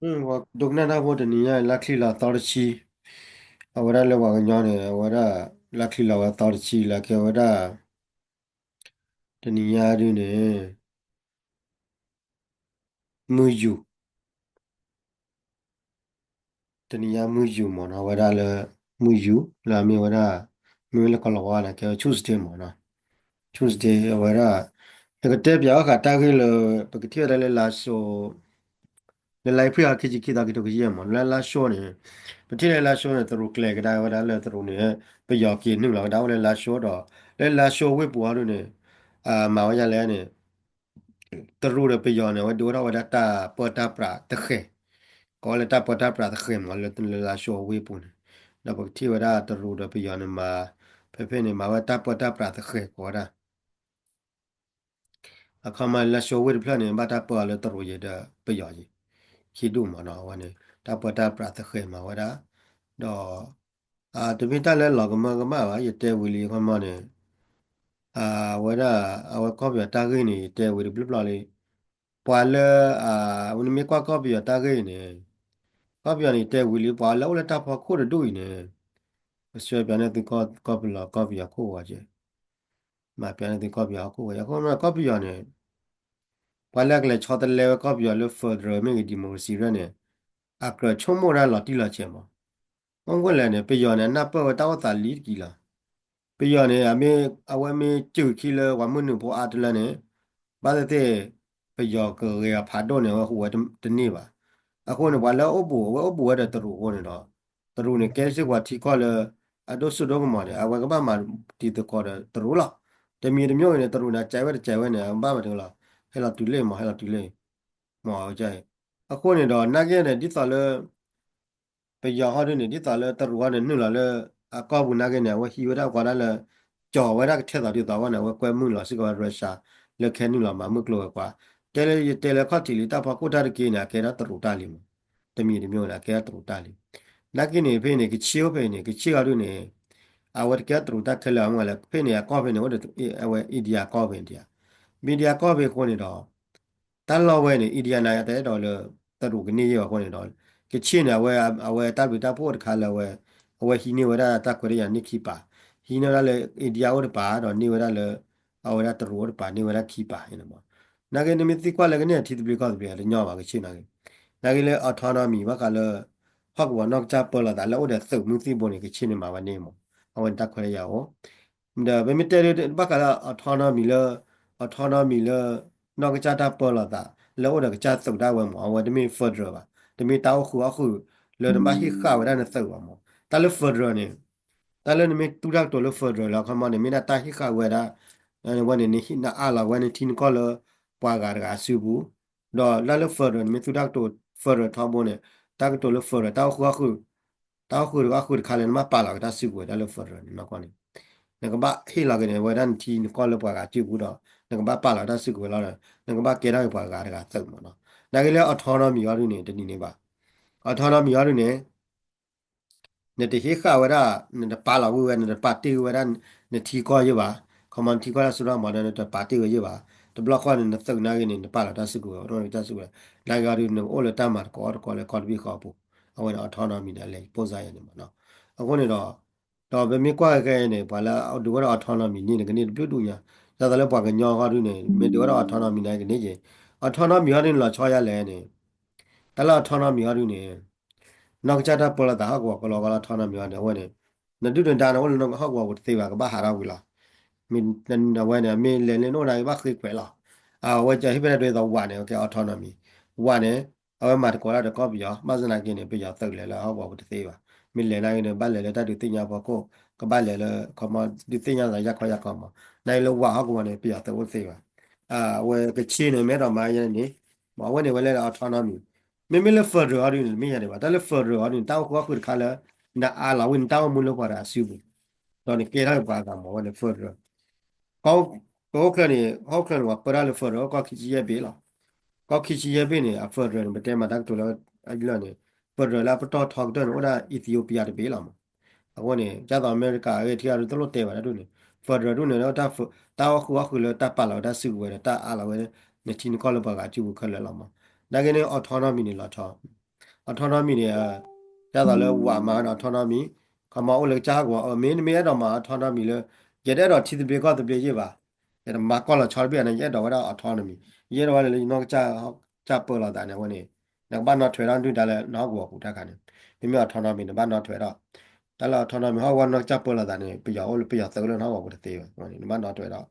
ပှၤဒိကနၣ်တၢ်ဖိတနံၤညါ လါချံလီၤသီတဆံ, အဝဲဒၣ်လၢပှၤကညီန့ၣ် အဝဲဒၣ် လါချံလီၤဝဲသီတဆံ လၢကဲဝဲဒၣ် တနံၤညါဒုန့ၣ် မုၢ်ယူာ် တနံၤညါမုၢ်ယူာ်မ့ၢ်နီၤ အဝဲဒၣ်လၢ မုၢ်ယူာ် လၢအမ့ၢ်ဝဲဒၣ် မ့မ့ၢ်လၢကီၢ်လီၤဝါန့ၣ် ကဲဝဲ Tuesday မ့ၢ်နီၤ Tuesday အဝဲဒၣ် ယကတဲပၠးအီၣ်ဃာ်တၢ်ဂ့ၢ်လၢ ပကထံၣ်ဝဲဒၣ်လၢလါၡိ လၢလါအ့ဖြ့ၣ်ခံဆံခံသီ ခံထိခံဆံယဲၢ်မ့ၢ် လၢလါၡိန့ၣ် ပထံၣ်လၢလါၡိန့ၣ် တရူးကျဲၤကဒါဝဲဒၣ်လၢတရူးန့ၣ် ပယီၤက့ၤနုာ်လီၤကဒါအိၣ်လၢလါၡိဒီး လၢလါၡိဝ့ၢ်ပူၤအီၤဒုန့ၣ် မၤဝဲဒ်လဲၣ်န့ၣ် တရူးဒီးပယီၤန့ၣ် အဝဲဒိၣ်ထီၣ်ဝဲဒၣ်တၢ်ပၢတၢ်ပြးတဃဲၤ, ကိးဝဲလၢတၢ်ပၢတၢ်ပြးတဃဲၤမ့ၢ် လၢလါၡိအဝ့ၢ်ပူၤန့ၣ်, ဒီးပကထံၣ်ဝဲဒၣ်တရူးဒီးပယီၤန့ၣ်မၤ ဖဲဖဲန့ၣ် မၤဝဲတၢ်ပၢတၢ်ပြးတဃဲၤကိးဝဲဒၣ် အခီမ့ၢ်လါၡိဝ့ၢ်တဖျၢၣ်န့ၣ် ဘၣ်တၢ်ပၢအီၤလၢတရူးယံၤဒီးပယီၤယံၤ ခံဒူၣ်မ့ၢ်နီၤ အဝဲန့ၣ် တၢ်ပၢတၢ်ပြးတဃဲၤမၤဝဲဒၣ်, ဒီး တမ့ၢ်တၢ်လၢလီၤကမၢကမၣ်ဘၣ် ယတဲဝံၤလံအခီမ့ၢ်န့ၣ် အဝဲဒၣ် အဝဲကီၢ်ပယီၤတၢ်ဂ့ၢ်န့ၣ် ယတဲဝံၤတဘျီဘျီလံ, ပှၤလၢ နမ့ၢ်ကွၢ်ကီၢ်ပယီၤတၢ်ဂ့ၢ်အံၤန့ၣ် ကီၢ်ပယီၤန့ၣ် ယတဲဝံၤလံ ပှၤလၢအိၣ်လၢတၢ်ဖီခိၣ်တဒူၣ်အံၤန့ၣ် ပဆၢပၠးန့ၢ်သုကီၢ်ပလီၤကီၢ်ပယီၤခိၣ်ဝဲက့ၤ, မၤပၠးန့ၢ်သုကီၢ်ပယီၤဟီၣ်ခိၣ်ဝဲ အဃိမ့ၢ်ကီၢ်ပယီၤန့ၣ် ပှၤလၢအကလဲၤဆီတလဲဝဲကီၢ်ပယီၤလၢ federal မ့ၢ်ဂ့ၤ democracy ရဲၣ်န့ၣ် အကြၢးဆိကမိၣ်ဒၣ်လီၤတံၢ်လီၤဆဲးမး, မ့ၢ်ကွၢ်လဲၣ်န့ၣ် ပယီၤန့ၣ် အနၢ်ပၢၢ်ဝဲတၢ်အိၣ်သးလံတက့ၢ်လီၤ. ပယီၤန့ၣ် အဝဲမ့ၢ်စူးခံလၢပှၤမုၢ်နုာ်ဖိအါတလၢန့ၣ် ဘၣ်သ့ၣ်သ့ၣ် ပယီၤကဂဲၤအဖးဒိၣ်န့ၣ် အဝဲဟူးဝဲတန့ၢ်ဘၣ်. အဃိန့ၣ် ပှၤလၢအအိၣ်ဘူး အဝဲအိၣ်ဘူးဝဲဒီးတရူးအဃိန့ၣ်ဒီး တရူးန့ၣ် ကဲစ့ၢ်ပှၤထံကီၢ်လၢ အဒိၣ်စိဒိၣ်ကမီၤန့ၣ် အဝဲကဘၣ်မၤတံၤသကိးဒီးတရူးလီၤ. တမံၤတမံၤအံၤန့ၣ် တရူးန့ၣ် ကဲဝဲတကဲဝဲန့ၣ် အဘၣ်မၤတလီၤ ဟဲလီၤတုၤလ့ၣ်မး ဟဲလီၤတုၤလ့ၣ် မး အဃိန့ၣ်ဒီး နာ်က့န့ၣ် ဒ်သိးလၢ ပယီၤဟီဒုန့ၣ် ဒ်သိးလၢတရူးဟီန့ၣ် နုာ်လီၤလၢ အကီၢ်ပူၤနာ်က့န့ၣ် အဝဲဟံးဝဲဒၣ်ပှၤဒၣ်လၢ ကၠီၤဝဲဒၣ်ကထဲသိးဒ်သိးအဂီၢ်န့ၣ် အဝဲကွဲမုာ်လီၤစ့ၢ်ကီးဝဲ Russia လၢကဟဲနုာ်လီၤမၤမုၢ်ကျိၤဝဲၤကွာ်, တဲလၢယတဲလၢခီၣ်ထံးလံ တၢ်ဖီခိၣ်တၢ်တက့ၢ်န့ၣ် အကဲဒၣ်တရူးတၢ်လံမး, တမံၤတမံၤန့ၣ် အကဲဒၣ်တရူးတၢ်လံ. နာ်က့န့ၣ် ဖဲန့ၣ် ကဆ့အိၣ်ဖဲန့ၣ် ကဆ့အီၤဒုန့ၣ် အဝဲတကဲတရူးတၢ်ခဲလၢာ်အမ့ၢ်လဲၣ် ဖဲန့ၣ် အကီၢ်ဖဲန့ၣ် အိၣ်ဒီး အဝဲ India ကီၢ်ဖဲန့ၣ် India ကီၢ်ဖဲအဃိန့ၣ်ဒီး တၢ်လီၢ်ဝဲန့ၣ် India န့ၣ် တအဲၣ်ဒိးလၢ တရူးကန့ၢ်ယဲၢ်ဘၣ်အဃိန့ၣ်ဒီး ကဆ့န့ၣ် အဝဲ အဝဲတၢ်ဘျုးတၢ်ဖှိၣ်အိၣ်တခါလၢအဝဲ အဝဲဟံးန့ၢ်ဝဲဒၣ်တၢ်ခွဲးတၢ်ယာ်န့ၢ်ခံပၤ, ဟံးန့ၢ်ဝဲဒၣ်လၢ India အိၣ်တပၤ ဒီးန့ၢ်ဝဲဒၣ်လၢ အဝဲဒၣ်တရူးအိၣ်တပၤန့ၢ်ဝဲဒၣ်ခံပၤန့ၣ်မး. နာ်က့နမ့ၢ်သံကွၢ်လၢကန့ၢ်ထံသဘျ့ကီၢ်သဘျ့ တညီဘၣ်ကဆ့နာ်က့, နာ်က့လၢ autonomy ဘၣ်ဃးလၢ ဟီၣ်ကဝီၤနီၢ်ကစၢ်ပၢလီၤသးလၢအိၣ်ဒီးသုးမုၢ်သံၣ်ဘိန့ၣ် ကဆ့န့ၣ်မၤဝဲန့ၣ်မး, အဝဲန့ၣ်တၢ်ခွဲးတၢ်ယာ်အိၣ် ဒီးပမ့ၢ်တဲဒ်ဘၣ်ဃးလၢ autonomy လၢ autonomy လၢ နီၢ်ကစၢ်တၢ်ပၢလီၤသး လၢအိၣ်ဒီးကစၢ်သုးဒၣ်ဝဲမး အဝဲတမ့ၢ် federal ဘၣ်, တမ့ၢ်တၢ်အိၣ်ဃုာ်အီၣ်ဃုာ် လၢနဘၣ်ဟ့ၣ်ဃာ်ဝဲဒၣ်နသုးဘၣ်မး. တၢ်လၢ federal န့ၣ် တၢ်လၢနမ့ၢ်သူတၢ်ကတိၤလၢ federal လၢအခီမးန့ၣ် မ့ၢ်ဒၣ်တၢ်ဟ့ၣ်ဃာ်ဝဲဒၣ် ဝဲန့ၣ် နအးလီၤဝဲနထံနကီၢ်လၢ ပှၤဂၤတဂၤအစုပူၤ, ဒီးတၢ်လၢ federal နမ့ၢ်သူတၢ်ကတိၤ federal ထီဘိန့ၣ် တၢ်ကတိၤလၢ federal တၢ်အိၣ်ဃုာ်အီၣ်ဃုာ် တၢ်အိၣ်ဃုာ်တဂၤဃုာ်တခါလၢနဘၣ်ပာ်လီၤက့ၤတၢ်စုကဝဲၤတၢ်လၢ federal န့ၣ်နီၢ်ကီၢ်န့ၣ် နကဘၣ်ဟ့ၣ်လီၤက့ၤန့ၣ် ဝဲဒၣ်နထံနကီၢ်လၢပှၤဂၤစုပူၤဒီး နကဘၣ်ပာ်လီၤတၢ်စုကဝဲၤလီၤဒီး နကဘၣ်ကဲထီၣ်က့ၤပှၤဂၤတဂၤသုးမးနီၤ. နာ်က့လၢ autonomy အီၤဒုန့ၣ် တနံၤန့ၣ်ဘၣ်. autonomy အီၤဒုန့ၣ် နတဟ့ၣ်ဃာ်ဝဲဒၣ် နတပာ်လီၤဝံၤဝဲ နတပာ်တ့ၢ်ဝဲဒၣ် နထံကီၢ်ယဲၢ်ဘၣ်, ခီမီနထံကီၢ်တၢ်စိတၢ်ကမီၤဒီး နတပာ်တ့ၢ်ဝဲယဲၢ်ဘၣ်, တဘျီဃီန့ၣ် နသုးနာ်က့န့ၣ် နပာ်လီၤတၢ်စုကဝဲၤ တၢ်စုကဝဲၤ နာ်က့အီၤဒု နအိၣ်လၢတၢ်မၤသကိးအီၣ်သကိးလၢကီၢ်တဘ့ၣ်ဃီအပူၤ, အဝဲန့ၣ် autonomy န့ၣ် အလဲၤပိၢ်စါယဲၢ်န့ၣ်မးနီၤ. အဃိန့ၣ်ဒီး ဒီးပမ့ၢ်ကွၢ်ခဲအံၤန့ၣ် ပှၤလၢအဒုးဝဲဒၣ် autonomy န့ၣ် နကန့ၢ်တဘျုးဒူၣ်ညါ, ဒ်သိးလၢပှၤကညီဃီဒုန့ၣ် မ့ၢ်ဒုးဝဲဒၣ် autonomy န့ၣ် ကန့ၢ်က့ၤ, autonomy အီၤဒုန့ၣ် လီၤဆီယါလဲၣ်န့ၣ် တၢ်လၢ autonomy အီၤဒုန့ၣ် နီၢ်ကစၢ်တၢ်ပၢလီၤသးဟီၣ်ကဝီၤကလီကလီ autonomy အီၤန့ၣ် အဝဲန့ၣ် နဒုၣ်နဒါန့ၣ် အိၣ်လၢဟီၣ်ကဝီၤပူၤတသ့ဘၣ် ကဘၣ်ဟးထီၣ်ဝံၤလီၤ. မ့ၢ်အဝဲန့ၣ် မ့ၢ်လဲၤလၢနအိၣ်နာ်က့ ဘၣ်ဃ့ခွဲးလီၤ. အဝဲဟ့ၣ်ဖဲလဲၣ်ဒ်သိးဝးန့ၣ် ကဲ autonomy, ဝးန့ၣ် အဝဲမၤသကိးတၢ်ဒီးကီၢ်ပယီၤ ဘၣ်ဆၣ်သနာ်က့န့ၣ် ပယီၤသုးလဲၤလၢဟီၣ်ကဝီၤပူၤတသ့ဘၣ်. မ့ၢ်လဲၤနာ်က့န့ၣ် ဘၣ်လဲၤလၢတၢ်ဒုးသ့ၣ်ညါဖီခိၣ် ကဘၣ်လဲၤလၢ ခီမီ ဒုးသ့ၣ်ညါသးယၢ်ခီယၢ်ခီမး, နာ်က့လၢဝးဟီၣ်ကဝီၤန့ၣ် ပယီၤသုးအိၣ်တသ့ဘၣ်. အဝဲကဆ့န့ၣ် မ့ၢ်အဲၣ်ဒိးမၤယဲန့ၣ် အဝဲန့ၣ်ဝဲလဲၣ် autonomy, မ့မ့ၢ်လၢ federal အီၤဒုန့ၣ် တမ့ၢ်ယဲန့ၣ်ဘၣ်. တၢ်လၢ federal အီၤဒုန့ၣ် တၢ်အိၣ်ဃုာ်အီၣ်ဃုာ်တခါလၢ နအးလီၤဝံၤ နတၢ်အိၣ်မူလၢပှၤတဂၤစုပူၤ ဒီးနကဲထီၣ်က့ၤပှၤဂၤမး အဝဲန့ၣ် federal ကီၢ် ကအိၣ်ချၢန့ၣ် ဟီၣ်ချၢန့ၣ် ပှၤပၢတၢ်လၢ federal ကီၢ်ခံဆံယဲၢ်ဘ့ၣ်လီၤ. ကီၢ်ခံဆံယဲၢ်ဘ့ၣ်န့ၣ် အ federal န့ၣ် ပတဲမၤတၢ်ကတိၤလၢ အလီၢ်န့ၣ် federal လၢအပတီၢ်ထီကတၢၢ်န့ၣ် အိၣ်ဒၣ် Ethiopia တဘ့ၣ်လီၤမး. အဃိန့ၣ် ဒ်သိးအမဲရကၤအဂ့ၢ်ထံၣ်အဒုတလိၣ်တဲဘၣ်တၢ်ဒုန့ၣ် federal ဒုန့ၣ် တၢ်အိၣ်ဃုာ်အီၣ်ဃုာ်လၢတၢ်ပာ်လီၤဝဲတၢ်စုကဝဲၤဒီး တၢ်အးလီၤဝဲ နထံနကီၢ်လၢပှၤဂၤစုပူၤခဲလၢာ်လီၤမး. နာ်က့န့ၣ် autonomy န့ၣ်လီၤဆီ autonomy န့ၣ် ဒ်သိးလၢဝးမၤဝဲန့ၣ် autonomy, ခီမီအိၣ်လၢကစၢ်ဟီၣ်ကဝီၤ အမ့ၢ်နမ့ၢ်အဲၣ်ဒိးမၤ autonomy လၢ ယတအဲၣ်ဒိးထံသဘျ့ကီၢ်သဘျ့ယ့ၢ်ဘၣ်, ယတမၤကီၢ်လီၤဆီတဘ့ၣ်န့ၣ် ယအဲၣ်ဒိးဝဲဒၣ် autonomy, ယအဲၣ်ဒိးဝဲလၢယနီၢ်ကစၢ် ကစၢ်ပၢလီၤသးန့ၣ် အဝဲန့ၣ် နကဘၣ်နီၣ်ထွဲထီၣ်ဒုၣ်ဒါလၢနဟီၣ်ကဝီၤပူၤတၢ်ခါန့ၣ်, မ့မ့ၢ် autonomy နဘၣ်နီၣ်ထွဲထီၣ်, တၢ်လၢ autonomy ဟီၣ်ကဝီၤနီၢ်ကစၢ်ပၢလီၤသးန့ၣ် ပယီၤအိၣ်လၢပယီၤသုးလၢနဟီၣ်ကဝီၤပူၤတသ့ဘၣ်, နဘၣ်နီၣ်ထွဲထီၣ်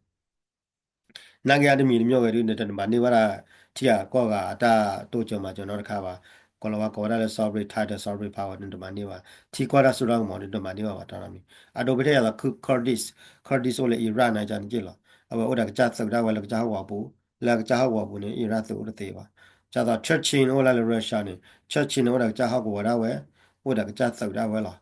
နာ်က့အတမံၤတမံၤဝဲဒုး နတမၤန့ၢ်ဘၣ်ဒၣ် ထံဂၤကီၢ်ဂၤအတၢ်တိစၢၤမၤစၢၤနီတခါဘၣ်. ကိးလီၤဝဲကိးဝဲဒၣ်လၢ sovereign title sovereign power နတမၤန့ၢ်ဘၣ်. ထံကီၢ်တၢ်စိတၢ်ကမီၤ နတမၤန့ၢ်ဘၣ်ဘၣ် autonomy. အဒိဖဲထဲယသး Kurdish, Kurdish အိၣ်လၢ Iraq န့ၣ်ကန့ၣ်က့ၢ်လီၤ. အဝဲအိၣ်ဒီးကစၢ်သုးဒၣ်ဝဲလၢ ကစၢ်ဟီၣ်ကဝီၤပူၤ, လၢကစၢ်ဟီၣ်ကဝီၤပူၤန့ၣ် Iraq သုးအိၣ်တသ့ဘၣ်. ဒ်သိး Chechen အိၣ်လၢ Russia န့ၣ် Chechen န့ၣ် အိၣ်ဒီးကစၢ်ဟီၣ်ကဝီၤဒၣ်ဝဲ, အိၣ်ဒီးကစၢ်သုးဒၣ်ဝဲလီၤ.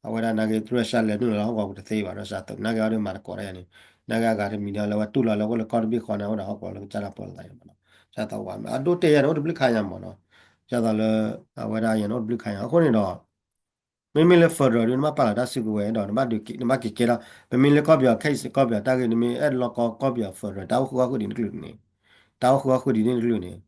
အဝဲဒၣ်နာ်က့ Russia လဲၤနုာ်လီၤလၢဟီၣ်ကဝီၤပူၤတသ့ဘၣ် Russia သုး, နာ်က့အီၤဒုးမၤသကိးတၢ်ယၤန့ၣ်, နာ်က့အဂၤတမံၤဒီးလၢအဝဲတူၢ်လီၤလၢအအိၣ်လၢကီၢ်တဘ့ၣ်ဃီန့ၣ် အိၣ်ဒီးဟီၣ်ကဝီၤလၢကစၢ်တၢ်ပၢလီၤသးန့ၣ်မးနီၤ. ဒ်သိးဝဲ အဒိတဲယၤန့ၣ် အိၣ်တဘျုးခါညါမးနီၤ. ဒ်သိးလၢ အဝဲဒၣ်ယၤန့ၣ် အိၣ်တဘျုးခါညါ အဃိန့ၣ်ဒီး မ့မ့ၢ်လၢ federal ဒုး နဘၣ်ပာ်လီၤတၢ်စုကဝဲၤဒီး နဘၣ်က့ၤကဲထီၣ် ပမ့ၢ်လၢကီၢ်ပယီၤ case ကီၢ်ပယီၤတၢ်ဂ့ၢ် နမ့ၢ်အဲၣ်လီၤကီကီၢ်ပယီၤ federal တၢ်အိၣ်ဃုာ်အီၣ်ဃုာ်ဒ်န့ၣ်တကလုာ်န့ၣ်, တၢ်အိၣ်ဃုာ်အီၣ်ဃုာ်ဒ်န့ၣ်တကလုာ်န့ၣ်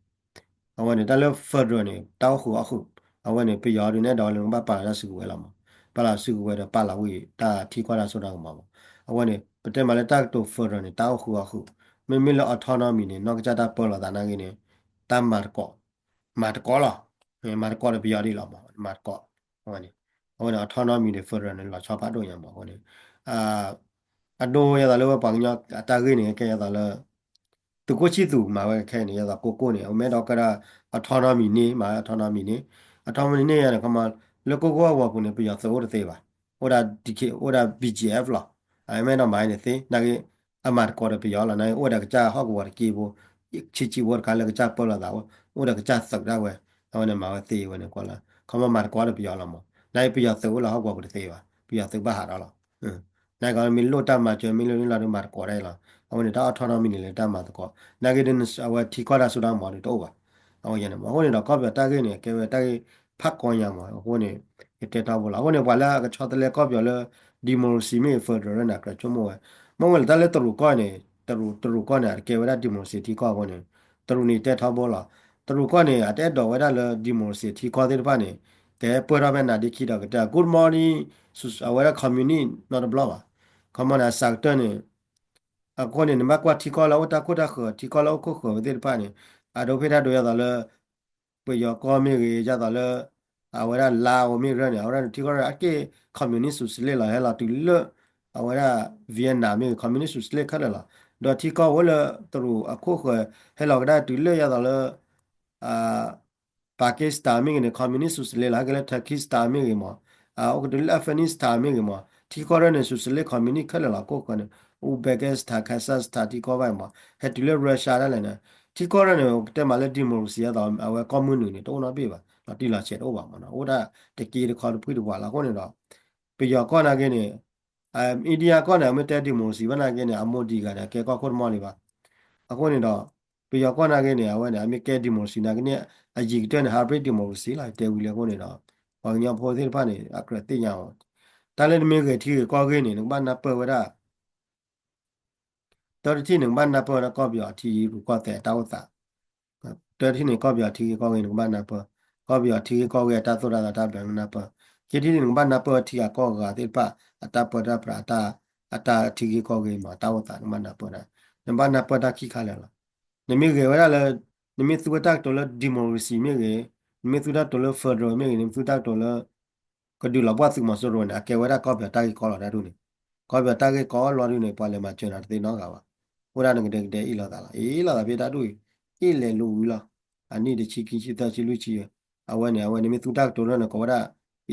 အဝဲန့ၣ် တၢ်လၢ federal န့ၣ် တၢ်အိၣ်ဃုာ်အီၣ်ဃုာ်, အဝဲန့ၣ် ပယီၤဒုး နအဲၣ်ဒိးလၢနကဘၣ်ပာ်လီၤတၢ်စုကဝဲၤလီၤမး. ပာ်လီၤစုကဝဲၤဒီး ပာ်လီၤဝံၤတၢ်ထံကီၢ်တၢ်စိတၢ်ကမီၤမး. အဝဲန့ၣ် ပတဲမးလၢတၢ်ကတိၤ federal န့ၣ် တၢ်အိၣ်ဃုာ်အီၣ်ဃုာ်, မ့မ့ၢ်လၢ autonomy န့ၣ် နီၢ်ကစၢ်တၢ်ပၢလီၤသးနာ်က့န့ၣ် တၢ်မၤသကိး, မၤသကိးလီၤ. မၤသကိးဒီးပယီၤဒ်လီၤမး, မၤသကိး, အဝဲန့ၣ် autonomy ဒီး federal န့ၣ် လီၤဆီဖးဒိၣ်ညါမး အဃိန့ၣ် အဒိဒ်သိးလၢဝဲပှၤကညီအတၢ်ဂ့ၢ်န့ၣ် ကဲဒ်သိးလၢ သုးခိၣ်ဆံၣ်သူးမၤဝဲခဲအံၤန့ၣ် ဒ်သိးကိကိၢ်န့ၣ် အမ့ၢ်အဲၣ်ဒိးကဲဒၣ် autonomy န့ၣ် မၤ autonomy န့ၣ်, autonomy န့ၣ်ယၤန့ၣ် ခီမီ လၢကိကိၢ်အဂီၤပူၤန့ၣ် ပယီၤသုးအိၣ်တသ့ဘၣ်, အိၣ်ဒၣ် ဒံးခ့ အိၣ်ဒၣ် ဘံၣ်ကၠံၣ်အဲၣ်လီၤ. အမ့ၢ်အဲၣ်ဒိးမၤအံၤန့ၣ်သ့ နာ်က့ အမၤသကိးဒီးပယီၤလီၤ နာ်က့ အိၣ်ဝဲဒီးကစၢ်ဟီၣ်ကဝီၤတက့ၢ်ဖိ, ဆံးဆံးဖိတခါလၢကစၢ်ပၢလီၤသး အိၣ်ဒီးကစၢ်သုးဒၣ်ဝဲ, အဝဲန့ၣ်မၤဝဲသ့ဝဲန့ၣ်ကွၢ်လၢ ခီမီမၤသကိးဒီးပယီၤလီၤမး, နာ်က့ပယီၤသုးအိၣ်လၢဟီၣ်ကဝီၤပူၤတသ့ဘၣ်, ပယီၤသုးဘၣ်ဟးထီၣ်လီၤ. နာ်က့မ့ၢ်လိၣ်တၢ်မၤစၢၤ မ့ၢ်လိၣ်န့ၣ်လီၤဒီးမၤသကိးဒၣ်အံၤလီၤ. အဝဲန့ၣ်တၢ် autonomy န့ၣ်လၢတၢ်မၤသကိး, နာ်က့ဒ်အဝဲထံကီၢ်တၢ်စိတၢ်ကမီၤဒုးတအိၣ်ဘၣ်. အဝဲန့ၣ်မး အဃိန့ၣ်ဒီးကီၢ်ပယီၤတၢ်ဂ့ၢ်န့ၣ် ကဲဝဲတၢ်ဂ့ၢ်ဖးကီညါမး အဃိန့ၣ် ယတဲထီဘိလီၤ. အဃိန့ၣ် ပှၤလၢအကဆီတလဲကီၢ်ပယီၤလၢ democracy မ့ၢ်ဂ့ၤ federal န့ၣ် အကြၢးဆိကမိၣ်ဝဲ, မ့ၢ်ဝဲလၢတၢ်လၢတရူးကီၢ်န့ၣ် တရူး တရူးကီၢ်န့ၣ် အတကဲဝဲဒၣ် democracy ထံကီၢ်အဃိန့ၣ် တရူးန့ၣ်တဲထီဘိလီၤ. တရူးကီၢ်န့ၣ် အတအဲၣ်ဒိးဝဲဒၣ်လၢ democracy ထံကီၢ်သ့ၣ်တဖၣ်န့ၣ် ကဟဲပၢၢ်ထီၣ်ဖဲနၤဒ့ခံဒီးကတဲ good morning အဝဲဒၣ် communist နီတဘျီဘၣ်. ခီမီန့ၣ် အစှၤကတၢၢ်န့ၣ် အဃိန့ၣ် နဘၣ်ကွၢ်ထံကီၢ်လၢအိၣ်တၢ်ခိၣ်တၢ်ဃၢၤ ထံကီၢ်လၢအိၣ်ခိၣ်ဃၢၤဝဲသ့ၣ်တဖၣ်န့ၣ် အဒိဖဲတၢ်ဒိယၤသိးလၢ ပယီၤကီၢ်မ့ၢ်ဂ့ၤ ယၤသိးလၢ အဝဲဒၣ်လါအိၣ်မ့ၢ်ဂ့ၤန့ၣ် အဝဲဒၣ်ထံကီၢ်အက့ၢ် communist socialist လီၤ ဟဲလီၤတုၤလၢ အဝဲဒၣ် Vietnam မ့ၢ်ဂ့ၤ communist socialist ခဲလၢာ်လီၤ. ဒီးထံကီၢ်ဝဲလၢတရူးအခိၣ်ဃၢၤ ဟဲလီၤကဒါတုၤလၢယၤသိးလၢ Pakistan မ့ၢ်ဂ့ၤန့ၣ် communist socialist လီၤ. ဟဲက့ၤလၢ Turkestan မ့ၢ်ဂ့ၤမး အိၣ်ကတုၤလၢ Afghanistan မ့ၢ်ဂ့ၤမး ထံကီၢ်ရၢၢ်န့ၣ် socialist communist ခဲလၢာ်လီၤ. ခိၣ်ဃၢၤန့ၣ် Uzbekistan Kazakhstan ထံကီၢ်ဘၣ်မး ဟဲတုၤလၢ Russia ဒၣ်လဲာ်န့ၣ် ထံကီၢ်ရၢၢ်န့ၣ် ကတဲမးလၢ democracy အသိး အဝဲကီၢ်မုၢ်နုာ်န့ၣ် တအိၣ်နီတဘ့ၣ်ဘၣ် လီၤတံၢ်လီၤဆဲးတအိၣ်ဘၣ်မးနီၤ အိၣ်ဒၣ်တက့တခီတဖုၣ်တပှၤလီၤ. အဃိန့ၣ်ဒီး ပယီၤကီၢ်နာ်က့န့ၣ် India ကီၢ်န့ၣ် အမ့ၢ်တဲ democracy ဘၣ်နာ်က့န့ၣ် အ Modi ဂၤန့ၣ် အကဲကီၢ်ခိၣ်တမီၢ်လံဘၣ်. အဃိန့ၣ်ဒီး ပယီၤကီၢ်နာ်က့န့ၣ် အဝဲန့ၣ် အမ့ၢ်ကဲ democracy နာ်က့န့ၣ် အယံၤကတၢၢ်န့ၣ် hybrid democracy လီၤ တဲဝံၤလံအဃိန့ၣ်ဒီး ပှၤကညီဖိသ့ၣ်တဖၣ်န့ၣ် အကြၢးသ့ၣ်ညါအီၤ တၢ်လၢနမ့ၢ်ဂဲၤထံဂ့ၤကီၢ်ဂ့ၤန့ၣ် နကဘၣ်နၢ်ပၢၢ်ဝဲဒၣ် တၢတထံၣ်န့ၣ် နကဘၣ်နၢ်ပၢၢ်ဝဲဒၣ်ကီၢ်ပယီၤထံဂ့ၤကီၢ်သဲးအတၢ်အိၣ်သး, တၢတထံၣ်န့ၣ် ကီၢ်ပယီၤထံဂ့ၤကီၢ်ဂ့ၤ နကဘၣ်နၢ်ပၢၢ်, ကီၢ်ပယီၤထံဂ့ၤကီၢ်ဂ့ၤအတၢ်သိၣ်တၢ်သီတၢ်ဘျၢနကနၢ်ပၢၢ်, ခံထံၣ်န့ၣ် နကဘၣ်နၢ်ပၢၢ်ဝဲထံဂၤကီၢ်ဂၤသ့ၣ်တဖၣ် အတၢ်ပၢတၢ်ပြး အတၢ်ထံဂ့ၤကီၢ်ဂ့ၤမး အတၢ်အိၣ်သး နကဘၣ်နၢ်ပၢၢ်ဒၣ်, နဘၣ်နၢ်ပၢၢ်တၢ်ခံခါလၢာ်လီၤ. နမ့ၢ်ဂဲၤဝဲဒၣ်လၢ နမ့ၢ်သူဝဲတၢ်ကတိၤလၢ democracy မ့ၢ်ဂ့ၤ, နမ့ၢ်သူတၢ်ကတိၤလၢ federal မ့ၢ်ဂ့ၤ, နမ့ၢ်သူတၢ်ကတိၤလၢ ကဒုးလီၤပှီၢ်သုးမီၤစိရိၤန့ၣ် အကဲဝဲဒၣ်ကီၢ်ပယီၤတၢ်ဂ့ၢ်ကီလီၤတၢ်ဒ်န့ၣ်, ကီၢ်ပယီၤတၢ်ဂ့ၢ်ကီလီၤဒ်န့ၣ် ပှၤလဲၤမၤစၢၤနၤတသ့နီတဂၤဘၣ်. အိၣ်ဒၣ်နကဒဲကဒဲအ့ၣ်လိာ်သးလီၤ, အ့ၣ်လိာ်သးဖဲတၢ်ဒ်အံၤ, အ့ၣ်လဲၤလိၤဝံၤလီၤ. အနံၣ်တဆံခံဆံသၢဆံလွံၢ်ဆံ, အဝဲန့ၣ် အဝဲန့ၣ်မ့ၢ်သူတၢ်ကတိၤလၢန့ၣ် ကိးဝဲဒၣ်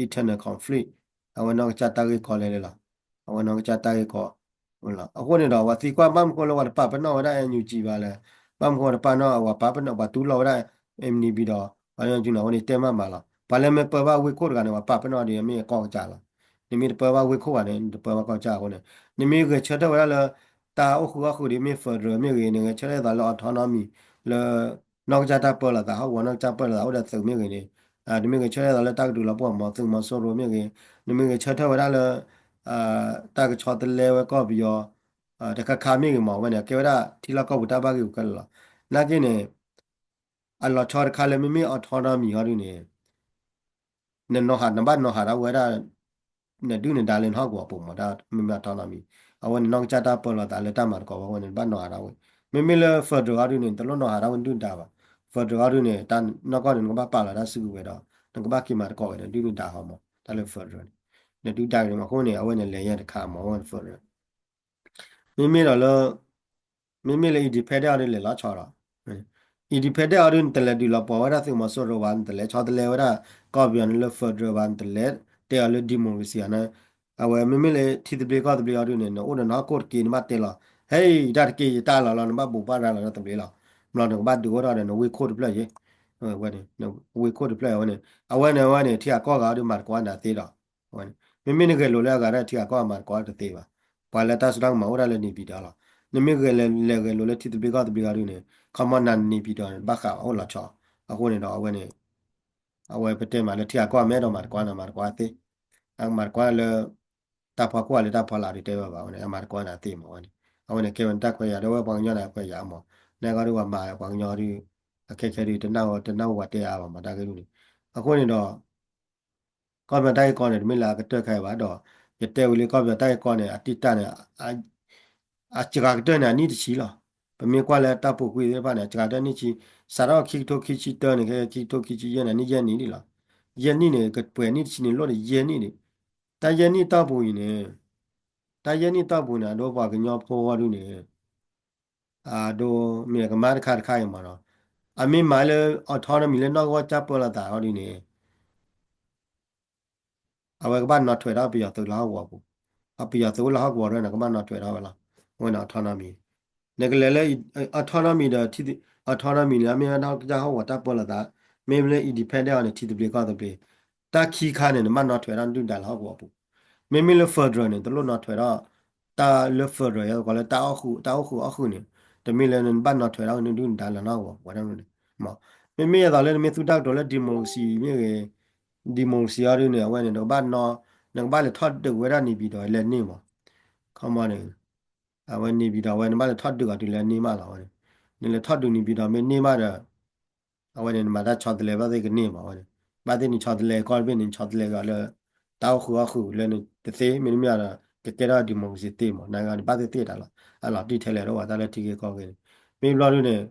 internal conflict, အဝဲနီၢ်ကစၢ်တၢ်ဂ့ၢ်ကီလဲၤလဲၤလီၤ. အဝဲနီၢ်ကစၢ်တၢ်ဂ့ၢ်ကီ အဃိန့ၣ်ဒီး ပှၤသံကွၢ်ဘၣ်မနုၤဃိလၢပှၤတပာ်ပနီၣ်ဝဲဒၣ် NUG ဘၣ်လဲၣ်, ဘၣ်မနုၤဃိတပာ်နီၣ် ပှၤပာ်ပနီၣ် ပှၤတူၢ်လိာ်ဝဲဒၣ် MNDAA ဒီး ပှၤကညီကၠူန့ၣ် အဝဲန့ၣ်တဲမးမးလီၤ. ပှၤလၢမ့ၢ်ပၢဘၣ်ဝ့ၢ်ခိၣ်တဂၤန့ၣ် ပှၤပာ်ပနီၣ်ဒ်အမ့ၢ်အကီၢ်ကစၢ်လီၤ. နမ့ၢ်တပၢဘၣ်ဝ့ၢ်ခိၣ်ဘၣ်န့ၣ် နတပၢဘၣ်ကီၢ်ကစၢ်အဃိန့ၣ်, နမ့ၢ်ဂဲၤဆၢထၢၣ်ဝဲဒၣ်လၢ တၢ်အိၣ်ဃုာ်အီၣ်ဃုာ်ဒ်မ့ၢ် federal မ့ၢ်ဂ့ၤ, နဂဲၤဆၢထၢၣ်ဒ်သိးလၢ autonomy လၢ နီၢ်ကစၢ်တၢ်ပၢလီၤသး ဟီၣ်ကဝီၤနီၢ်ကစၢ်ပၢလီၤသးအိၣ်ဒီးသုးမ့ၢ်ဂ့ၤန့ၣ်, နမ့ၢ်ဂဲၤဆၢထၢၣ်ဒ်သိးလၢတၢ်ကဒုးလီၤပှီၢ်မီၤသုးမီၤစိရိၤမ့ၢ်ဂ့ၤ, နမ့ၢ်ဂဲၤဆၢထၢၣ်ဝဲဒၣ်လၢ တၢ်ကဆီတလဲဝဲကီၢ်ပယီၤ တခါခါမ့ၢ်ဂ့ၤမး အဝဲန့ၣ် အကဲဝဲဒၣ်ထံလီၢ်ကီၢ်ပူၤတၢ်ဘၣ်ဂ့ၢ်ပူၤခဲလၢာ်လီၤ. နာ်က့န့ၣ် အလီၤဆီတခါလၢမ့မ့ၢ် autonomy ဟီဒ်န့ၣ်, နနီၤဟး နဘၣ်နီၤဟးထီၣ်ဝဲဒၣ် နဒုၣ်နဒါလၢနဟီၣ်ကဝီၤပူၤမး တၢ်မ့မ့ၢ် autonomy အဝဲန့ၣ် နီၢ်ကစၢ်တၢ်ပၢလီၤသးလၢတၢ်မၤသကိးဝဲအဃိန့ၣ် နဘၣ်နီၤဟးထီၣ်ဝဲ. မ့မ့ၢ်လၢ federal အီၤဒုန့ၣ် တလိၣ်နီၤဟးထီၣ်ဝဲနဒုၣ်နဒါဘၣ်. federal အီၤဒုန့ၣ် တၢ်နီၢ်ကီၢ်န့ၣ် နကဘၣ်ပာ်လီၤတၢ်စုကဝဲၤဒီး နကဘၣ်က့ၤမၤသကိးဝဲ နဒုၣ်နဒါဟီမး တၢ်လၢ federal န့ၣ် နဒုၣ်ဒါက့ၤမး အဃိန့ၣ် အဝဲန့ၣ်လဲၤညါတခါမး အဝဲန့ၣ် federal မ့မ့ၢ်ဒီးလၢ မ့မ့ၢ်လၢ independent အီၤဒုလဲၤလီၤဆီဒီး independent အီၤဒု နတလဲၤဒုးလီၤပှီၢ်ဝဲဒၣ်သုးမီၤစိရိၤဘၣ် နတလဲၤဆီတလဲဝဲဒၣ် ကီၢ်ပယီၤန့ၣ်လၢ federal ဘၣ် နတလဲၤတဲအီၤလၢ democracy အီၤန့ၣ် အဝဲမ့မ့ၢ်လၢထံသဘျ့ကီၢ်သဘျ့အီၤဒုန့ၣ် နအိၣ်ဒီးနဟီၣ်ခိၣ်တက့ၢ် နဘၣ်တဲလီၤ ဟဲ တၢ်တက့ၢ် ယတၢ်လီၤလီၤ နဘၣ်ဘိးဘၣ်ရၤလီၤတၢ်သဘျ့လီၤ. ဘျီနကဘၣ်ဒုးအိၣ်ထီၣ်ဒီး နဝ့ၢ်ခိၣ်တဖျၢၣ်ယ့ၣ် ဝဲန့ၣ် နဝ့ၢ်ခိၣ်တဖျၢၣ်ဝဲန့ၣ် အဝဲန့ၣ် အဝဲန့ၣ် ထံဂၤကီၢ်ဂၤအီၤဒု မၤသကိးနၤသ့ဒီး ဝဲန့ၣ် မ့မ့ၢ်နဂဲၤလိာ်လၢအဂၤဒီးထံဂၤကီၢ်ဂၤမၤသကိးတသ့ဘၣ်. ပှၤလၢတၢ်စိတၢ်ကမီၤအိၣ်ဒၣ်လၢ နေပြည်တော် လီၤ. နမ့ၢ်ဂဲၤလဲၤလဲၤဂဲၤလိာ်လၢထံသဘျ့ကီၢ်သဘျ့အီၤဒုန့ၣ် ခီမီနၤ နေပြည်တော် န့ၣ် ဘၣ်ဃးအိၣ်လီၤဆီ. အဃိန့ၣ်ဒီးအဝဲန့ၣ် အဝဲပတဲမးလၢထံဂၤကီၢ်ဂၤမ့ၢ်အဲၣ်ဒိးမၤသကိးနၤ မၤသကိးသ့ အမၤသကိးလၢ တၢ်ဖီခိၣ်ဂၤလၢတၢ်ဖီလာ်ဒုတဲဝဲဘၣ်ဝဲန့ၣ် အမၤသကိးနၤသ့မးဝဲန့ၣ် အဝဲန့ၣ်ကဲဝဲန့ၣ်တၢ်ခွဲးယာ်ဒီးဝဲပှၤကညီန့ၣ်အခွဲးယာ်မး နကီၢ်ဒုပှၤမၤပှၤကညီဒု အခဲခဲဒု တနၢ်ဟူတနၢ်ဟူပှၤတဲအါဘၣ်မးတၢ်ဂ့ၢ်ဒုန့ၣ် အဃိန့ၣ်ဒီး ကီၢ်ပယီၤတၢ်ဂ့ၢ်ကီန့ၣ် တမ့ၢ်လၢအကတၢၢ်ခါအံၤဘၣ်ဒီး ယတဲဝံၤလၢကီၢ်ပယီၤတၢ်ဂ့ၢ်ကီန့ၣ် အတံၢ်တၢ်န့ၣ် အစှၤကတၢၢ်န့ၣ် အနံၣ်တဆံလီၤ. ပမ့ၢ်ကွၢ်လၢတၢ်ပူၤကွံာ်သ့ၣ်တဖၣ်န့ၣ် အစှၤကတၢၢ်နံၣ်ဆံ စးထီၣ်ခံကထိခံဆံတၢန့ၣ် ခဲခံကထိခံဆံယဲၢ်န့ၣ် နံၣ်ယဲၢ်နံၣ်ဒံးလီၤ. ယဲၢ်နံၣ်န့ၣ် ကပှဲၤနံၣ်တဆံန့ၣ် လိၣ်ဒီးယဲၢ်နံၣ်ဒံး တၢ်ယဲၢ်နံၣ်တီၢ်ပူၤအံၤန့ၣ် တၢ်ယဲၢ်နံၣ်တီၢ်ပူၤန့ၣ် အဒိပှၤကညီဖိအီၤဒုန့ၣ် အဒိမ့ၢ်ကမၣ်တခါတခါအံၤမးနီၤ အမ့ၢ်မၤလၢ autonomy လၢနီၢ်ကဝီၤကၢ်ပၢလီၤသးအီၤဒုန့ၣ် အဝဲကဘၣ်နီၣ်ထွဲးထီၣ်ပယီၤသုးလၢဟီၣ်ကဝီၤပူၤ, အပယီၤသုးအိၣ်လၢဟီၣ်ကဝီၤဒၣ်န့ၣ် ကဘၣ်နီၣ်ထွဲးထီၣ်ဝဲလီၤ. အဝဲန့ၣ် autonomy, နကလဲၤလၢ autonomy ဒီး autonomy န့ၣ် မ့ၢ်ဝဲဒၣ်ကစၢ်ဟီၣ်ကဝီၤတၢ်ပၢလီၤသး, မ့မ့ၢ်လၢ independent အီၤန့ၣ် ထံသဘျ့ကီၢ်သဘျ့, တၢ်ခံခါန့ၣ် နဘၣ်နီၣ်ထွဲးထီၣ်နဒုၣ်နဒါလၢဟီၣ်ကဝီၤပူၤ, မ့မ့ၢ်လၢ federal န့ၣ် တလိၣ်နီၣ်ထွဲးထီၣ်, တၢ်လၢ federal ယသကိးလၢတၢ်အိၣ်ဃုာ် တၢ်အိၣ်ဃုာ်အီၣ်ဃုာ်န့ၣ်, တမ့ၢ်လၢနဘၣ်နီၣ်ထွဲးထီၣ်နဒုၣ်နဒါလၢနီၢ်ကဝီၤပူၤဝဲဒၣ်န့ၣ်, မ့မ့ၢ်ယသးလၢနမ့ၢ်သူတၢ်ကတိၤလၢ democracy မ့ၢ်ဂ့ၤ, democracy အီၤဒုန့ၣ် အဝဲန့ၣ် နကဘၣ်နီၣ်, နကဘၣ်လဲၤထီၣ်ဒုးဝဲဒၣ် နေပြည်တော် လဲၤန့ၢ်မး, ခီမီန့ၣ် အဝဲ နေပြည်တော် ဝဲ နဘၣ်လဲၤထီၣ်ဒုးအီၤတုၤလၢန့ၢ်မးလီၤဝဲန့ၣ်, နလဲၤထီၣ်ဒုး နေပြည်တော် မ့ၢ်န့ၢ်မးဒီး အဝဲန့ၣ် နမၤတၢ်ဆီတလဲဘၣ်သ့ၣ်ကန့ၢ်မးဝဲန့ၣ်, ဘၣ်သ့ၣ်နဆီတလဲကီၢ်တဘ့ၣ်န့ၣ် နဆီတလဲကီးလၢ တၢ်အိၣ်ဃုာ်အီၣ်ဃုာ်လၢနတသ့ မ့တမ့ၢ်ဒီး ကကဲထီၣ် democracy သ့မး, နဂၤန့ၣ် ဘၣ်သ့ၣ်သ့ၣ်တၢ်လီၤ, အလီၤတံၢ်ထဲလဲၣ်ဒီးဝဲတၢ်လၢထံဂ့ၢ်ကီၢ်ဂ့ၢ်န့ၣ်, မ့ၢ်ဘျီဒုန့ၣ်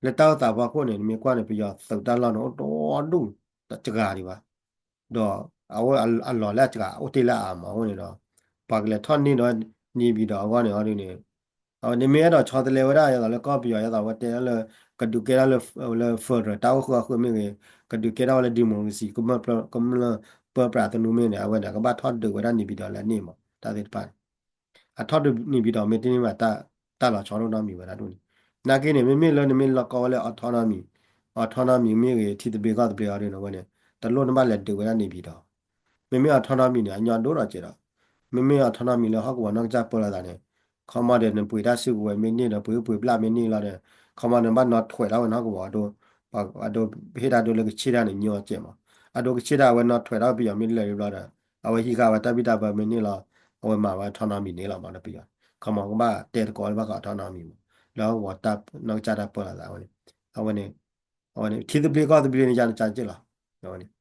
လၢတၢ်အိၣ်သးဖီခိၣ်န့ၣ် နမ့ၢ်ကွၢ်န့ၣ် ပယီၤသုးတၢ်လီၢ်န့ၣ် အိၣ်ဒိၣ်ဒိၣ် တစှၤဒံးဘၣ် ဒီးအဝဲအလီၢ်လၢအစှၤ အိၣ်တ့ၢ်လၢအအါမးအဃိန့ၣ်ဒီး ပှၤကလဲၤထီၣ်န့ၢ်ဒီး နေပြည်တော် အဂီၢ်န့ၣ်အီၤဒုန့ၣ်, အဝဲန့ၣ်မ့ၢ်အဲၣ်ဒိးဆီတလဲဝဲဒၣ် ယသးလၢကီၢ်ပယီၤ ယသးဝဲတဲဒၣ်လၢ ကဒုးကဲထီၣ်လၢ လၢ federal တၢ်အိၣ်ဃုာ်အီၣ်ဃုာ်မ့ၢ်ဂ့ၤ, ကဒုးကဲထီၣ်ဝဲလၢ democracy ကမျၢၢ်ပၢပြးသနူမ့ၢ်န့ၣ် အဝဲန့ၣ် ကဘၣ်ထီၣ်ဒုးဝဲဒၣ် နေပြည်တော် လၢန့ၣ်မး တၢ်သ့ၣ်တဖၣ်န့ၣ် အထီၣ်ဒုး နေပြည်တော် မ့ၢ်တန့ၢ်ဘၣ် တၢ်လီၤဆီဒိၣ်နီတမံၤဝဲဒၣ်ဒ်န့ၣ်, နာ်က့န့ၣ် မ့မ့ၢ်လၢနမ့ၢ်လီၢ်ကီဝဲလၢ autonomy, autonomy မ့ၢ်ဂ့ၤ ထံသဘျ့ကီၢ်သဘျ့အီၤဒုန့ၣ် အဝဲန့ၣ် တလိၣ်နဘၣ်လဲၤဒုးဝဲဒၣ် နေပြည်တော်, မ့မ့ၢ် autonomy န့ၣ် အညီဒိၣ်ဒီးစဲးဒီး, မ့မ့ၢ် autonomy လၢဟီၣ်ကဝီၤနီၢ်ကစၢ်ပၢလီၤသးန့ၣ်, ခီမီဒီး နပှ့ၤတၢ်စုကဝဲၤမ့ၢ်န့ၢ်ဒီး ပှ့ၤပှ့ၤပျၢ်မ့ၢ်န့ၢ်လီၤဒီး ခီမီနဘၣ်နီၣ်ထွဲးထီၣ်ဝဲနီၢ်ကဝီၤအဒိ, အဒိ ဟ့ၣ်တၢ်ဒိလၢကဆ့ၣ်တၢ်န့ၣ် ညီစဲးမး, အဒိကဆ့ၣ်တၢ်အဝဲနီၣ်ထွဲးထီၣ်ပယီၤမ့ၢ်လၢာ်ဘျီဒီး အဝဲဟံးဃာ်ဝဲတၢ်ဘံၣ်တၢ်ဘၢမ့ၢ်န့ၢ်လီၤ, အဝဲမၤဝဲ autonomy န့ၣ်လီၤမးဒီးပယီၤ, ခီမီကဘၣ်တဲသကိးလၢဘၣ်ဃး autonomy မး, လၢဟီၣ်ကဝီၤတၢ်နီၢ်ကစၢ်တၢ်ပၢလီၤသးဝဲန့ၣ်, အဝဲန့ၣ်, အဝဲန့ၣ် ထံသဘျ့ကီၢ်သဘျ့န့ၣ် ယၤနကစၢ်က့ၢ်လီၤ, အဝဲန့ၣ်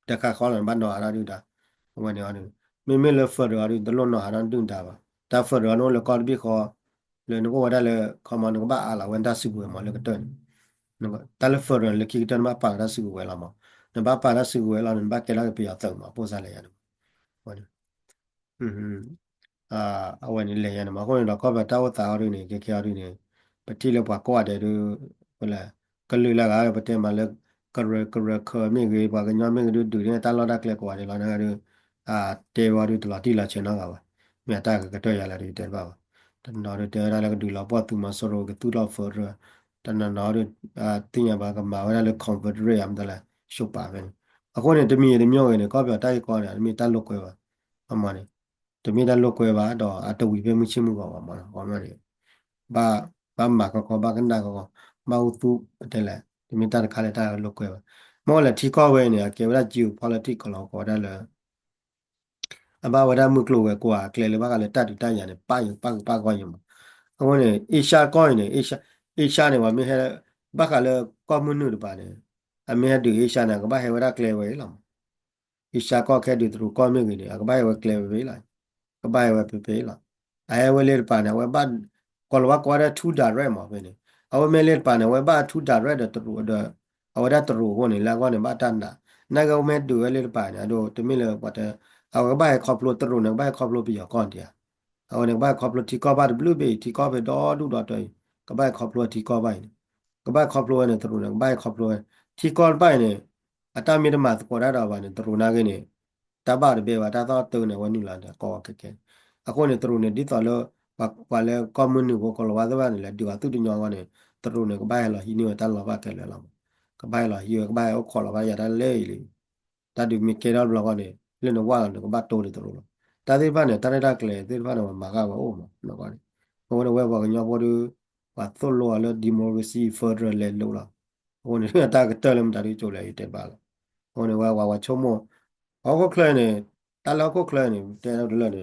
တခါဃီလီၤ နဘၣ်နီၣ်ဟးထီၣ်ဒုၣ်ဒါ, အဝဲန့ၣ်အီၤဒု, မ့မ့ၢ်လၢ federal အီၤဒု တလိၣ်နီၣ်ဟးထီၣ်ဒုၣ်ဒါဘၣ်, တၢ် federal န့ၣ်အိၣ်လၢကီၢ်တဘ့ၣ်ဃီ, လၢနကအိၣ်ဝဲဒၣ်လၢ ခီမီ နကဘၣ်အးလီၤဝဲနတၢ်စုကဝဲၤမးလၢကတၢၢ်န့ၣ်, တၢ်လၢ federal န့ၣ် လၢခံကတၢၢ်နဘၣ်ပာ်ကတၢ်စုကဝဲၤလီၤမး, နဘၣ်ပာ်တၢ်စုကဝဲၤလီၤ နဘၣ်ကဲထီၣ်က့ၤပယီၤသုးမး ပိၢ်စၢ်လဲၣ်ယၤန့ၣ်မး, အဝဲန့ၣ် အဝဲန့ၣ်လဲၤယၤန့ၣ်မး အဃိန့ၣ်ဒီး ကီၢ်ပယီၤတၢ်အိၣ်သးအီၤဒုန့ၣ် ခဲခဲအီၤဒုန့ၣ် ပထံၣ်လၢပှၤကိးဂၤဒဲးဒု ဝဲလဲၣ် ကလုာ်လၢဂၤ ပတဲမးလၢ ကရၢကရၢခၢမ့ၢ်ဂ့ၤ ပှၤကညီမ့ၢ်ဂ့ၤဒု ဒုးန့ၢ်တၢ်လီၢ်တၢ်ကျဲကိးဂၤဒဲးလီၤ နဂၤဒု တဲဝဲဒုတလီၤတံၢ်လီၤဆဲးနီတဂၤဘၣ်, မ့ၢ်အတၢ်ကကတၢၢ်ယၤလၢဒုတဲတဘၣ်ဘၣ်, တနီၤဒုတဲဝဲဒၣ်လၢကဒုးလီၤပှီၢ်သုးမီၤစိရိၤ ကသူၣ်ထီၣ် federal, တနီၤနီၤဒု သ့ၣ်ညါဘၣ်ကမၤဝဲဒၣ်လၢ confederate မတၤလဲၣ် ရှုံးပာ်ဖဲန့ၣ်, အဃိန့ၣ် တမံၤတမံၤဂ့ၤန့ၣ် ကီၢ်ပယီၤတၢ်ဂ့ၢ်ကီန့ၣ် တမ့ၢ်တၢ်လိာ်ကွဲဘၣ်, အမ့ၢ်န့ၣ် တမ့ၢ်တၢ်လိာ်ကွဲဘၣ် ဒီးအတဝံၤဖဲမုၢ်ဆ့ၣ်မုၢ်ဂီၤဘၣ်မးနီၤ အမ့ၢ်န့ၣ် ဘၣ် ဘၣ်မၤကီကီ ဘၣ်ကနၣ်ကီကီ ဘၣ်အိၣ်သူ ပတဲလဲၣ် တမ့ၢ်တၢ်တခါလၢတၢ်လိာ်ကွဲဘၣ်, မ့ၢ်လၢထံကီၢ်ဝဲန့ၣ် အကဲဝဲဒၣ် geopolitics ကလီၤကီဝဲဒၣ်လၢ အဘၣ်ဝဲဒၣ်မုၢ်ကျိၤဝဲၤကွာ်အကျဲလၢဘၣ်ဃးလၢတၢ်ဒုးတၢ်ယၤန့ၣ် ပၣ်ယိၤပၣ်ကပၣ်ကီယိၤမး, အဃိန့ၣ် Asia ကီၢ်အံၤန့ၣ် Asia န့ၣ် ပှၤမ့ၢ်ဟဲ ဘၣ်ဃးလၢကီၢ်မုၢ်နုာ်တပၤန့ၣ် အမ့ၢ်ဟဲဒုး Asia န့ၣ် ကဘၣ်ဟဲဝဲဒၣ်ကျဲဝဲအံၤလီၤမး အ့ရှါကီၢ်ခဲဒုးတရူးကီၢ်မ့ၢ်ဂ့ၤန့ၣ် အကဘၣ်ဟဲဝဲကျဲဖဲဖဲလီၤ. ကဘၣ်ဟဲဝဲဖဲဖဲလီၤ. အဟဲဝဲလၢတပၤန့ၣ် အဝဲဘၣ် ကီၤလၤဝါကိးဝဲဒၣ် two direct မးဖဲန့ၣ်. အဝဲမ့ၢ်လၢတပၤန့ၣ် အဝဲဘၣ် two direct ဒီးတရူးဒီး အဝဲဒၣ်တရူးအဃိန့ၣ် လၢအဂီၢ်န့ၣ် ဘၣ်တၢ်နာ် နာ်က့ အဝဲမ့ၢ်ဒုးဝဲလၢတပၤန့ၣ် အဒိ တမ့ၢ်လၢပှၤတဲ အဝဲကဘၣ်ဟဲခီဖျိတရူးန့ၣ် ကဘၣ်ဟဲခီဖျိပယီၤကီၢ်ဒံးဧါ. အဝဲန့ၣ် ကဘၣ်ဟဲခီဖျိထံကီၢ်ဘၣ်တဘျုးဘ့ၣ်အံၤ ထံကီၢ်ဖဲဒီဒူၣ်ဒီတၢ်အံၤ ကဘၣ်ဟဲခီဖျိထံကီၢ်ဘၣ်အံၤန့ၣ် ကဘၣ်ဟဲခီဖျိဝဲန့ၣ် တရူးန့ၣ် ကဘၣ်ဟဲခီဖျိဝဲ ထံကီၢ်တဖၣ်အံၤန့ၣ် အတၢ်မ့ၢ်တမၤသကိးတၢ်ဒီးဘၣ်န့ၣ် တရူးနာ်က့န့ၣ် တၢ်ဘၣ်တဘဲဘၣ် တၢ်သီၣ်တၢ်န့ၣ် အဝဲနုာ်လီၤဒီးကီဝဲခဲခဲ. အဃိန့ၣ် တရူးန့ၣ် ဒ်သိးလၢ ပှၤလၢကီၢ်မုၢ်နုာ်ဖိ ကီၤလၤဝါသ့ၣ်တဖၣ်န့ၣ် လဲၤဒုးအီၤသူၣ်တညီအဂီၢ်န့ၣ် တရူးန့ၣ် ကဘၣ်ဟဲလီၤဟံးန့ၢ်ဝဲတၢ်လီၢ်ဘၣ်ခဲလၢာ်လီၤ. ကဘၣ်ဟဲလီၤဟံးဝဲ ကဘၣ်ဟဲအိၣ်ခိးလီၤဘၣ်ယၤတၢ်လၢအံၤလံ. တၢ်ဒုးမ့ၢ်ကဲထီၣ်တဘျီဃီန့ၣ် လၢနဝၢ်လီၤန့ၣ် ကဘၣ်တိၢ်လၢတရူးလီၤ. တၢ်သ့ၣ်တဖၣ်န့ၣ် တၢ်ရဲၣ်တၢ်ကျဲၤသ့ၣ်တဖၣ်န့ၣ် ပှၤမၤဃာ်ဝဲအိၣ်မး အဃိန့ၣ် အဝဲပှၤကညီဖိဒီး ပှၤသိၣ်လိအီၤလၢ democracy federal လဲၤလိၤလီၤ. အဃိန့ၣ် တၢ်ကတၢၢ်လၢမတၤဒုးကၠိလဲၣ် ယတဲတဘၣ်လီၤ. အဃိန့ၣ် ဝဲပှၤဝဲဆိကမိၣ် ဟီၣ်ခိၣ်ချၢန့ၣ် တၢ်လၢဟီၣ်ခိၣ်ချၢန့ၣ် တဲဒၣ်တလၢာ်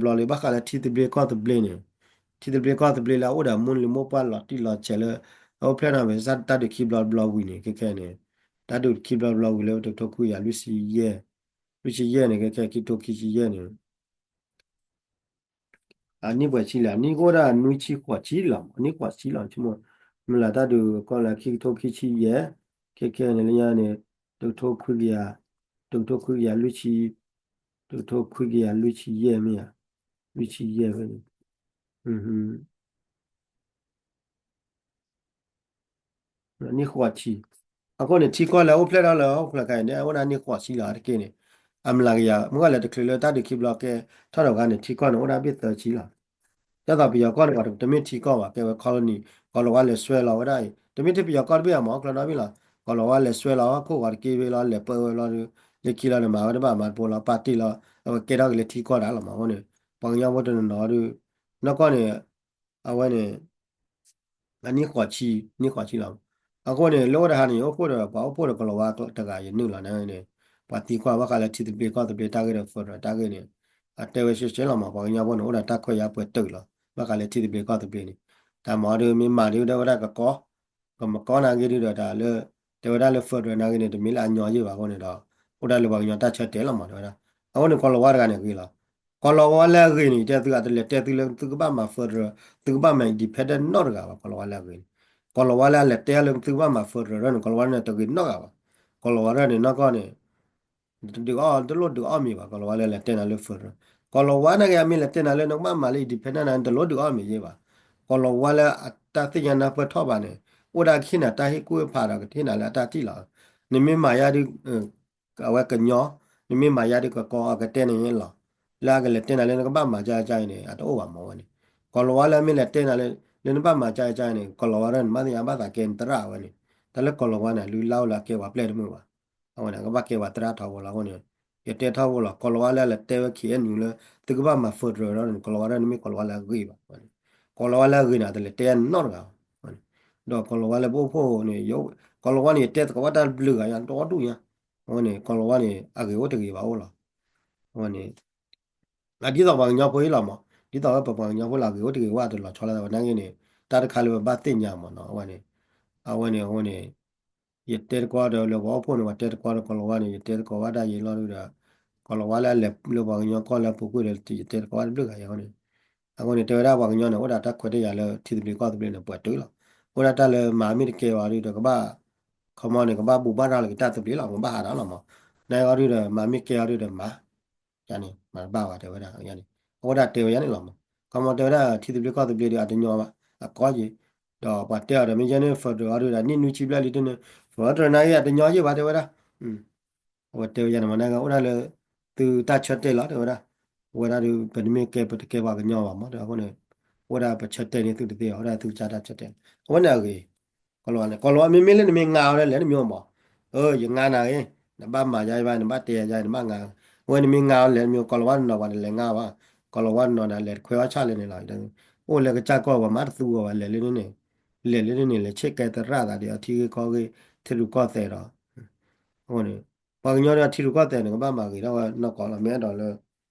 န့ၣ် တၢ်ဂၢၢ်တၢ်ကျၢၤတအိၣ်လီၤစိၤလီၤထီနီတလိၣ်ဘၣ်. ယတဲလၢညါတဘျီလံ ဘၣ်ဃးလၢထံသဘျ့ကီၢ်သဘျ့န့ၣ် ထံသဘျ့ကီၢ်သဘျ့လၢအအိၣ်ဒီးမူလံၤမိၢ်ပှၢ်လီၤတံၢ်လီၤဆဲးလၢ အအိၣ်ဖျဲၣ်နီၣ်ဝဲတၢ်ဒုးခံဘျီတဘျီဝံၤန့ၣ် ခဲခဲန့ၣ် တၢ်ဒုးခံဘျီတဘျီဝံၤလၢတကထိခွံကယၤလွံၢ်ဆံယဲၢ် လွံၢ်ဆံယဲၢ်န့ၣ် ခဲခဲ ခံကထိခံဆံယဲၢ်န့ၣ် အနံၣ်ပှဲၤဆံလံ အနံၣ်ကအိၣ်ဒၣ်နွံဆံဃိးဆံလီၤ အနံၣ်ဃိးဆံလီၤ ဆိကမိၣ် မုၢ်လၢ်တၢ်ဒုးကီၢ်လၢခံကထိခံဆံယဲၢ် ခဲခဲန့ၣ်လၢညါန့ၣ် တကထိခွံကယၤ တကထိခွံကယၤလွံၢ်ဆံ တကထိခွံကယၤလွံၢ်ဆံယဲၢ်မ့ၢ်ဧါ လွံၢ်ဆံယဲၢ်ဖဲန့ၣ် နံၣ်ဃိးဆံ အဃိန့ၣ် ထံကီၢ်လၢအအိၣ်ဖျဲၣ်ထီၣ်လၢဟီၣ်ခိၣ်ချၢခဲအံၤန့ၣ် အအိၣ်ဒၣ်နံၣ်ဃိးဆံလီၤတက့ၢ်န့ၣ် အမျးကယၤ မုၢ်ဂၤလဲၤတချုးလၢတၢ်ဒုးခံဘျီကဲထီၣ်ဒီးဂၤန့ၣ် ထံကီၢ်န့ၣ် အိၣ်ဒၣ်ဘ့ၣ်သၢဆံလီၤ. ဒ်သိးပယီၤကီၢ်န့ၣ် ပှၤတမ့ၢ်ထံကီၢ်ဘၣ် ကဲဝဲ colony ကီၤလၤဝါလဲၤစွဲလီၤဝဲဒၣ်အံၤ တမ့ၢ်ထဲပယီၤကီၢ်တဘ့ၣ်အမး ကျၢၤနီတဘ့ၣ်လီၤ. ကီၤလၤဝါလဲၤစွဲလီၤ ဟီၣ်ခိၣ်ဂီၤတက့ၢ်ဘ့ၣ်လီၤ လဲၤပၢဝဲလီၤဒီး လၢခံလီၤန့ၣ် မၤဝဲတဘၣ်မၤတပိလီၤ ပာ်တ့ၢ်လီၤ အဝဲကဲထီၣ်က့ၤလၢထံကီၢ်ဒၣ်လီၤမး အဃိန့ၣ် ပှၤကညီဖိတနီၤနီၤဒီး နီၢ်ကီၢ်န့ၣ် အဝဲန့ၣ် အနံၣ်ဃိးဆံ နံၣ်ဃိးဆံလီၤ. အဃိန့ၣ် လၢအိၣ်တဟါန့ၣ် ယအိၣ်ဖှိၣ်ဒီး ပှၤအိၣ်ဖှိၣ်ဒီးကီၤလၤဝါတဂၤယနုာ်လီၤန့ၣ် ပှၤသံကွၢ်ဘၣ်ဃးလၢထံသဘျ့ကီၢ်သဘျ့တၢ်ဂ့ၢ်ဒီး federal တၢ်ဂ့ၢ်န့ၣ် အတဲဝဲရှဲရှဲလီၤမး ပှၤကညီဖိန့ၣ် အိၣ်ဒီးတၢ်ခွဲးယာ်ပှဲၤတုာ်လီၤ ဘၣ်ဃးလၢထံသဘျ့ကီၢ်သဘျ့န့ၣ် တၢ်မၤအီၤဒုးမ့ၢ်မၤဒုးဒီးဝဲဒၣ်ကကီ ကမကီနာ်က့ဒုးဒီးတၢ်လၢ တဲဝဲဒၣ်လၢ federal နာ်က့န့ၣ် တမ့ၢ်လၢအညီယ့ၢ်ဘၣ်အဃိန့ၣ်ဒီး အိၣ်ဒၣ်လၢပှၤကညီတၢ်ဆၢတဲာ်လီၤမး တဲဝဲဒၣ် အဃိန့ၣ် ကီၤလၤဝါတဂၤန့ၣ်ဂ့ၤလီၤ ကီၤလၤဝါလၢအဂ့ၤန့ၣ် တဲသုအတလဲၤတဲသုလၢသုကဘၣ်မၤ federal သုကဘၣ်မၤ independent နီတဂၤဘၣ် ကီၤလၤဝါလၢအဂ့ၤန့ၣ် ကီၤလၤဝါလၢအလဲၤတဲလၢသုကဘၣ်မၤ federal န့ၣ် ကီၤလၤဝါန့ၣ်တဂ့ၤနီတဂၤဘၣ် ကီၤလၤဝါန့ၣ် နီၢ်ကီၢ်န့ၣ် တဒုးအီၣ်တလိၣ်ဒုးအီၣ်မ့ၤဘၣ် ကီၤလၤဝါလၢလဲၤတဲနၤလၢ federal ကီၤလၤဝါနာ်က့အမ့ၢ်လဲၤတဲနၤလၢနကဘၣ်မၤလၢ independent န့ၣ် တလိၣ်ဒုးအီၣ်မ့ၤယ့ၢ်ဘၣ် ကီၤလၤဝါလၢအတၢ်သ့ၣ်ညါနၢ်ပၢၢ်ထီၣ်ဘၣ်န့ၣ် အိၣ်ဒၣ်ကဟ့ၣ်နၤတၢ်ဟ့ၣ်ကူၣ်ဟ့ၣ်ဖးဒီး ကဟ့ၣ်နၤလၢအတၢ်ထံၣ်လီၤ နမ့ၢ်မၤယါဒုး အဝဲကညီ နမ့ၢ်မၤယါဒုးကကီအကတဲန့ၣ်လီၤ လၢအကလဲၤတဲနၤလၢနကဘၣ်မၤကၢကၢအံၤန့ၣ် အတအိၣ်ဘၣ်မးဝဲန့ၣ် ကီၤလၤဝါလၢအမ့ၢ်လဲၤတဲနၤလၢ လၢနဘၣ်မၤကၢကၢအံၤန့ၣ် ကီၤလၤဝါရၢၢ်န့ၣ် မ့ၢ်သ့ၣ်ညါဘၣ်သးကဲနသရၣ်ဝဲန့ၣ် တၢ်လၢကီၤလၤဝါန့ၣ် လုၢ်လၢ်အိၣ်လၢအကဲပှၤပျဲၢ်တမုာ်ဘၣ် အဝဲန့ၣ် ကဘၣ်ကဲပှၤသရၣ်ထီဘိလီၤအဃိန့ၣ် ယတဲထီဘိလီၤ ကီၤလၤဝါလၢအလဲၤတဲဝဲ K N U လၢ သုကဘၣ်မၤ federal ဒီးန့ၣ် ကီၤလၤဝါရၢၢ်န့ၣ်မ့ၢ်ကီၤလၤဝါလၢအဂ့ၤဘၣ် ကီၤလၤဝါလၢအဂ့ၤန့ၣ် အတလဲၤတဲနီတဂၤဘၣ် ဒီးကီၤလၤဝါလၢပအိၣ်ဖှိၣ်န့ၣ် ကီၤလၤဝါန့ၣ် ယတဲသကိးဘၣ်တၢ်ဘျုးဂၤညါ ဒီဒူၣ်ညါ အဝဲန့ၣ် ကီၤလၤဝါန့ၣ် အဂ့ၤအိၣ်တဂ့ၤဘၣ်အိၣ်လီၤ အဝဲန့ၣ် ဒ်သိးပှၤကညီဖိအံၤလီၤမး ဒ်သိးဝဲပပှၤကညီဖိလၢအဂ့ၤအိၣ်တဂ့ၤဝဲ အတလီၤဆီလၢဝဲနာ်က့န့ၣ် တၢ်တခါလၢပဘၣ်သ့ၣ်ညါမးနီၤ အဝဲန့ၣ် အဝဲန့ၣ် အဃိန့ၣ် ယတဲသကိးဒီးလၢပှၤအိၣ်ဖှိၣ်န့ၣ် ပှၤတဲသကိးဒီးကီၤလၤဝါန့ၣ် ယတဲသကိးဘၣ်ဒၣ်ယဲလီၤဒုးဒီး ကီၤလၤဝါလၢအလဲၤလၢပှၤကညီကီၢ်လၢအပူၤကွံာ်ဒီး ယတဲသကိးဘၣ်တဘျုးဂၤယဲအဃိန့ၣ် အဃိန့ၣ် တဲဝဲဒၣ်ပှၤကညီန့ၣ် အိၣ်ဒီးတၢ်ခွဲးတၢ်ယာ်လၢထံသဘျ့ကီၢ်သဘျ့န့ၣ် ပှဲၤတုၤလီၤ အိၣ်ဒၣ်တၢ်လၢမၤမ့ၢ်တကဲဘၣ်ဒုးဒီးကဘၣ် ခီမီန့ၣ် ကဘၣ်ဘူးဘၣ်ရၤလၢကတၢ်သဘျ့လီၤ ကဘၣ်ဟးဒီးလီၤမး နအီၤဒုးဒီး မၤမ့ၢ်ကဲအီၤဒုးဒီးမၤ ယန့ၣ် မၤတဘၣ်ဘၣ်တဲဝဲဒၣ်န့ၣ် အဝဲဒၣ်တဲဝဲယၤန့ၣ်လီၤမး ခီမီတဲဝဲဒၣ် ထံသဘျ့ကီၢ်သဘျ့ဒီး အတညီဘၣ် အကီယံၤ ဒီးပှၤတဲအီၤဒီး မ့ၢ်ယဲန့ၣ် federal အီၤဒုးဒီး နံၣ်နွံဆံဘျဲၣ်လံတန့ၣ် federal နာ်က့ အတညီယံၤဘၣ်တဲဝဲဒၣ် အဝဲတဲဝဲယၤန့ၣ်မး နကအိၣ်ဒၣ်လၢ သုတၢ်ဆၢတဲာ်လီၤတဲဝဲဒၣ် အဝဲဒၣ်ဒုး ပတမ့ၢ်ကဲပတကဲပှၤကညီဘၣ်မး အဃိန့ၣ် အိၣ်ဒၣ်ပဆၢတဲာ်န့ၢ်သုတသ့ဘၣ် အိၣ်ဒၣ်သုကစၢ်တၢ်ဆၢတဲာ် အဝဲန့ၣ်အဂ့ၤ ကီၤလၤဝါန့ၣ် ကီၤလၤဝါမ့မ့ၢ်လၢနမ့ၢ်ငါအီၤလၢလဲၤနမ့ၢ်အိၣ်မး ယငါနၤဂ့ၤ နဘၣ်မၤယါဘၣ် နဘၣ်တဲယါ နဘၣ်ငါ အဝဲနမ့ၢ်ငါအီၤလဲၤနမ့ၢ်အိၣ် ကီၤလၤဝါတနီၤပှၤတလဲၤငါဘၣ် ကီၤလၤဝါတနီၤန့ၣ် အလဲၤတခွဲးအီၣ်ဆၣ်လဲၣ်န့ၣ်လီၤ အိၣ်လၢကစၢ်ကီၢ် ပှၤမၤတသူအီၤဘၣ် လဲၤလၢန့ၣ်န့ၣ် လဲၤလၢန့ၣ်န့ၣ် လဲၤဆ့ကဲသရၣ်သးဒီးအထံဂ့ၢ်ကီၢ်ဂ့ၢ် ထံရူၢ်ကီၢ်သဲးဒီး အဃိန့ၣ် ပှၤကညီဒီးထံရူၢ်ကီၢ်သဲးန့ၣ် ကဘၣ်မၤဂ့ၤထီၣ်ဝဲနီၢ်ကီၢ်လီၤ မ့ၢ်အဲၣ်ဒိးလၢ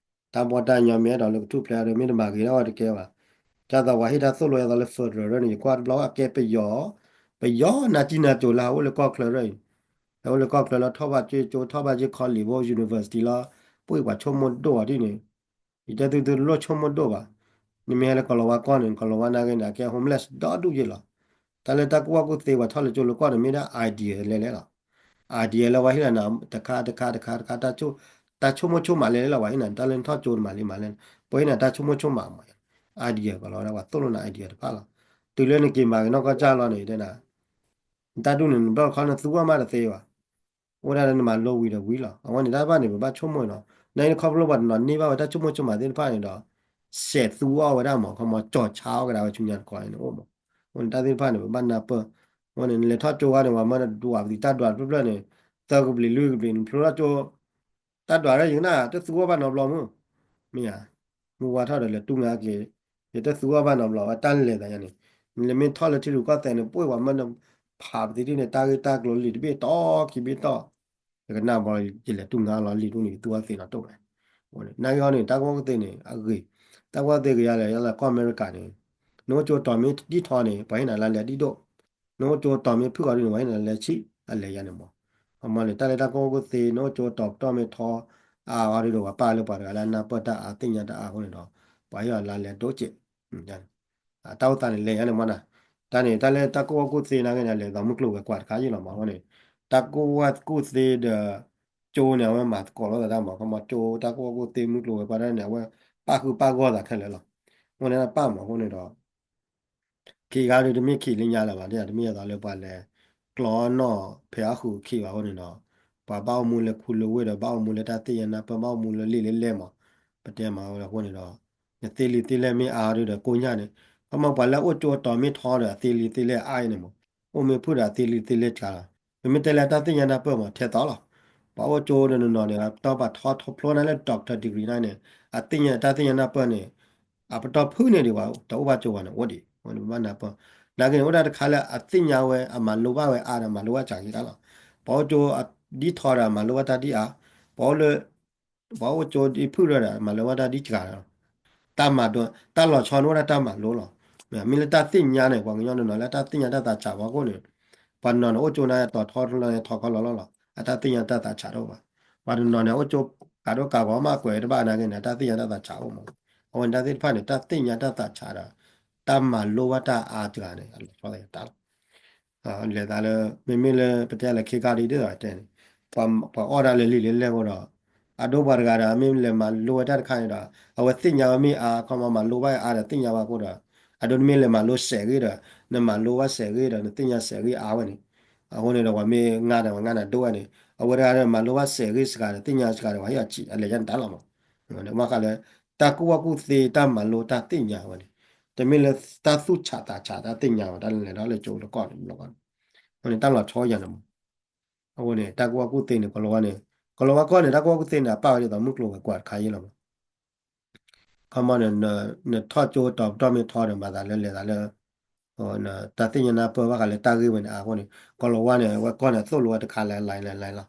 တၢ်ဘီတၢ်ညီ မ့ၢ်အဲၣ်ဒိးလၢကထူၣ်ဖျဲးဒီး မ့ၢ်တမၤဂ့ၤထီၣ်ဝဲတကဲဘၣ် ဒ်သိးပှၤဟ့ၣ်တၢ်သိၣ်လိအသးလၢ federal န့ၣ် ယကွၢ်တဘျီအကဲပယီၤ ပယီၤနၤကံနၤစိၤလၢဟးအိၣ်လၢကီၢ်ချၢရၢၢ်အံၤ ဟဲအိၣ်လၢကီၢ်ချၢလၢထီၣ်ဘၣ်ကၠိကၠိ ထီၣ်ဘၣ်ကၠိ college ဖိ university လီၤ, ပှ့ၤပှၤဆိကမိၣ်ဒိၣ်အီၤဒ်န့ၣ်, ယတဲသုသုတလိၣ်ဆိကမိၣ်ဒိၣ်ဘၣ်. နမ့ၢ်ဟဲလၢကီၤလၤဝါကီၢ်န့ၣ် ကီၤလၤဝါနာ်က့န့ၣ် အကဲ homeless ဒီဒူၣ်ယဲၢ်လီၤ. တၢ်လၢတၢ်ကူၣ်ဘၣ်ကူၣ်သ့ပှၤထီၣ်လၢကၠိလၢကီၢ်န့ၣ် မ့ၢ်ဒၣ် idea လဲၤလဲၤလီၤ. idea လၢပှၤဟ့ၣ်လီၤနၤ တခါတခါတခါတခါ တၢ်ဆိကမိၣ်ဆိကမးလဲၤလဲၤလီၤ ပှၤဟ့ၣ်နၤ တၢ်လၢနထီၣ်ကၠိတမၤလံမၤလဲၣ်, ပှၤဟ့ၣ်နၤတၢ်ဆိကမိၣ်ဆိကမးမး, idea ကီၤလၤဝါဒၣ် ပှၤသိၣ်လိနၤ idea တဖၣ်လီၤ. တုၤလၢနက့ၤမၤက့ၤနီၢ်ကီၢ်ကၢ်လီၤန့ၣ် တဲနၤ နတၢ်ဒူၣ်န့ၣ် နဘၣ်ခီနသူအီၣ်မးတသ့ဘၣ်. အိၣ်ဒၣ်လၢနမၤလိဝံၤဒီးဝံၤလီၤ. အဝဲန့ၣ်တၢ်တဖၣ်န့ၣ် ပဘၣ်ဆိကမိၣ်နီၤ. နာ်က့န့ၣ်ခီဖျိပှၤတနီၤန့ၢ်ဘၣ်ဝဲတၢ်ဆိကမိၣ်ဆိကမးသ့ၣ်တဖၣ်န့ၣ်ဒီး စဲးသူအီၣ်ဝဲဒၣ်မး ခီမီ ကၠီၤဆါအီၣ်ဝဲဒၣ်ဝဲဆူညါတခီန့ၣ်အိၣ်မး. အဃိန့ၣ်တၢ်သ့ၣ်တဖၣ်န့ၣ် ပဘၣ်နၢ်ပၢၢ်. အဃိန့ၣ် နလဲၤထီၣ်ကၠိဝဲန့ၣ် ပှၤမၢနဒွးပသံးတၢ်ဒွးတဖျၢၣ်ဖျၢၣ်န့ၣ် သၢကဘျံးလွံၢ်ကဘျံး နဖျိထီၣ်ကၠိ တၢ်ဒွးရၢယံၤကနၣ် တသူအီၣ်ဘၣ်နီတဘျီမုၢ်, မ့ၢ်ဧါ, မုၢ်ဝါထီၣ်ဒီးလဲၤတူၢ်ငါက့ၤ, ယတသူအီၣ်ဘၣ်နီတဘျီ ဝဲတၢ်လဲၤသးယါန့ၣ်, နလဲၤမ့ၢ်ထီၣ်လၢထံရူၢ်ကီၢ်သဲးန့ၣ် ပှ့ၤပှၤမၢနဖးပသံးဒ်န့ၣ် တၢ်ဂ့ၢ်တၢ်ကျိၤလံာ်တဘ့ၣ်တီခံဘ့ၣ်တီၢ်, ယကနၣ်ဘျီ ယလဲၤတူၢ်ငါလီၤလံာ်ဒ်န့ၣ် ယသူအီၣ်သ့နီတအိၣ်ဘၣ်. နာ်က့အီၤန့ၣ် တၢ်ကူၣ်ဘၣ်ကူၣ်သ့န့ၣ် အဂ့ၤ, တၢ်ကူၣ်ဘၣ်ကူၣ်သ့ကယါလဲၣ် ယလၢကီၢ်အမဲရကၤန့ၣ်, နအိၣ်ကၠိတီၤမ့ၢ်ဒ်ထီန့ၣ် ပှၤဟ့ၣ်နၤလါလဲဒ်ဒိၣ်, နအိၣ်ကၠိတီၤမ့ၢ်ဖုၣ်အီၤဒ်န့ၣ် ပှၤဟ့ၣ်နၤလါလဲဆံး အလဲၤယါန့ၣ်မး. အမ့ၢ်န့ၣ် တၢ်လၢတၢ်ကူၣ်ဘၣ်ကူၣ်သ့ နအိၣ်ကၠိတီၤပတီၢ်မ့ၢ်ထီ အါအီၤဒ်ဒီး ပှၤပာ်လၢပှၤတဂၤလၢအနၢ်ပၢၢ်တၢ်အါ သ့ၣ်ညါတၢ်အါအဃိန့ၣ်ဒီး ပှၤဟ့ၣ်အီၤလါလဲဒိၣ်စဲး, တၢ်အိၣ်သးန့ၣ် လဲၤယါန့ၣ်မးနၤ, တၢ်န့ၣ် တၢ်လၢတၢ်ကူၣ်ဘၣ်ကူၣ်သ့နာ်က့န့ၣ် လဲၤသးမုၢ်ကျိၤဝဲၤကွာ်တခါယံာ်လီၤမးအဃိန့ၣ်, တၢ်ကူၣ်ဘၣ်ကူၣ်သ့ဒီး ကၠိန့ၣ် အဝဲမၤသကိးလိာ်သးတၢ်မး ခီမီ ကၠိတၢ်ကူၣ်ဘၣ်ကူၣ်သ့မုၢ်ကျိၤဝဲၤကွာ်တၢ်န့ၣ် အဝဲပာ်ဃုာ်ပာ်ဂီၢ်သးခဲလၢာ်လီၤ. အဃိန့ၣ်တၢ်ပာ်မးအဃိန့ၣ်ဒီး ခံဂၤဒုးတမ့ၢ်ခံလၢညါလၢၤဘၣ် တမ့ၢ်အသိးလၢပှၤလဲၤကျီနီၣ်ဖဲးအီၣ်ဃုာ်ခံဘၣ်အဃိန့ၣ်ဒီး ပှၤဘၣ်အိၣ်မူလၢခူလၢဝ့ၢ်ဒီး ဘၣ်အိၣ်မူလၢတၢ်သ့ၣ်ညါနၢ်ပၢၢ် ဘၣ်အိၣ်မူလၢလံာ်လၢလဲၢ်မး, ပတဲမးဝဲအဃိန့ၣ်ဒီး နသ့လံာ်သ့လဲၢ်မ့ၢ်အါဒုးဒီးကိညၣ်န့ၣ်, ခီမီ ပှၤလၢအိၣ်ကၠိတီၤမ့ၢ်ထီဒီး အသ့လံာ်သ့လဲၢ်အါအံၤန့ၣ်မး, အိၣ်မ့ၢ်ဖုၣ်ဒီးအသ့လံာ်သ့လဲၢ်စှၤလီၤ. ပမ့ၢ်တဲလၢတၢ်သ့ၣ်ညါနၢ်ပၢၢ်မး ထဲသိးလီၤ. ပှၤအိၣ်ကၠိဒီးနီၢ်နီၢ်န့ၣ် ပတီၢ်ပှၤထီထီဖျိန့ၣ်လၢ doctor degree န့ၣ် အသ့ၣ်ညါတၢ်သ့ၣ်ညါနၢ်ပၢၢ်န့ၣ် အပတီၢ်ဖုၣ်န့ၢ်ဒံးပှၤ တအိၣ်ဘၣ်ကၠိဝဲန့ၣ် အိၣ်ဒံး ပဘၣ်နၢ်ပၢၢ်. နာ်က့န့ၣ် အိၣ်ဒၣ်တခါလၢအသ့ၣ်ညါဝဲ အမၤလိဘၣ်ဝဲအါဒီး မၤလိဘၣ်စှၤဂ့ၤတၢ်လီၤ. ပှၤအိၣ်ကၠိဒ်ထီဒီး မၤလိဘၣ်တၢ်ဒ်အါ, ပှၤအိၣ်လၢ ပှၤအိၣ်ကၠိဒ်ဖုၣ်ဒီး မၤလိဘၣ်တၢ်ဒ်စှၤလီၤ. တၢ်မၤဒိး တၢ်လီၤဆီန့ၣ်အိၣ်ဒၣ်တၢ်မၤလိလီၤ. မ့မ့ၢ်လၢတၢ်သ့ၣ်ညါန့ၣ် ပှၤကညီနီၢ်နီၢ်လၢတၢ်သ့ၣ်ညါတၢ်သးဆးဘၣ်အဃိန့ၣ် ပှၤနီၢ်နီၢ်အိၣ်ကၠိန့ၣ် တီၤထီထီလၢထီခီလီလီလီၤ အတၢ်သ့ၣ်ညါတၢ်သးဆးတအိၣ်ဘၣ်. ပှၤတနီၤန့ၣ် အိၣ်ကၠိကးဒိၣ်ကးဂီၤမးကွဲးတဘၣ်နာ်က့န့ၣ် တၢ်သ့ၣ်ညါတၢ်သးဆးအိၣ်မး. အဝဲန့ၣ်တၢ်သ့ၣ်တဖၣ်န့ၣ် တၢ်သ့ၣ်ညါတၢ်သးဆးဒီး တၢ်မၤလိဘၣ်တၢ်အါတဂၤန့ၣ် အလီၤဆီတၢ်လီၤ. လဲၤသးလၢ မ့မ့ၢ်လၢပတဲလၢခ့ခါဒ်သိးတဲန့ၣ် ပှၤအီၣ်ဒၣ်လၢလံာ်လၢလဲၢ်အဃိဒီး အဒိပှၤတဂၤဒီး မ့ၢ်လဲၤမၤလိဝဲတၢ်တခါန့ၣ်ဒီး အဝဲသ့ၣ်ညါဝဲမ့ၢ်အါ ခီမီမၤလိဘၣ်အါဒီးသ့ၣ်ညါဘၣ်အဃိဒီး အဒိနမ့ၢ်လဲၤမၤလိစဲးဂ့ၤဒီး နမၤလိဘၣ်စဲးဂ့ၤဒီး နသ့ၣ်ညါစဲးဂ့ၤအါဝဲန့ၣ် အဃိန့ၣ်ဒီး ပှၤမ့ၢ်ငါဒီးပှၤငါန့ၣ်ဒိဝဲန့ၣ် အဝဲတဂၤဒီးမၤလိဘၣ်စဲးဂ့ၤစှၤဒီး သ့ၣ်ညါစှၤဒီး ပှၤဟ့ၣ်အီၤစံး အလဲၤယါန့ၣ်တၢ်လီၤမး. ဘၣ်ဃးလၢ တၢ်ကူၣ်ဘၣ်ကူၣ်သ့တၢ်မၤလိတၢ်သ့ၣ်ညါဝဲန့ၣ် တမ့ၢ်လၢတၢ်သူၣ်ဆးသးဆးတၢ်သ့ၣ်ညါဘၣ် တၢ်လဲၤထီၣ်လၢကၠိလၢကီၢ်န့ၣ် အဃိန့ၣ် တၢ်လီၤဆီယါန့ၣ်မး. အဃိန့ၣ် တၢ်ကူၣ်ဘၣ်ကူၣ်သ့န့ၣ် ကီၤလၤဝါန့ၣ် ကီၤလၤဝါကီၢ်န့ၣ် တၢ်ကူၣ်ဘၣ်ကူၣ်သ့န့ၣ် အပာ်ဝဲဒ်သိးမုၢ်ကျိၤဝဲၤကွာ်တခါအံၤလီၤမး. ခီမီန့ၣ် နထီၣ်ကၠိတီၤပတီၢ်မ့ၢ်ထီဒီး မၤသးလၢလဲၤသးလၢ တၢ်သ့ၣ်ညါနၢ်ပၢၢ်ဘၣ်ဃးလၢတၢ်ဂ့ၢ်ဝဲန့ၣ်အါအဃိန့ၣ် ကီၤလၤဝါန့ၣ် အဝဲကီၢ်န့ၣ်သိၣ်လိဝဲတခါလၢ လၢ လၢ လၢ လီၤ.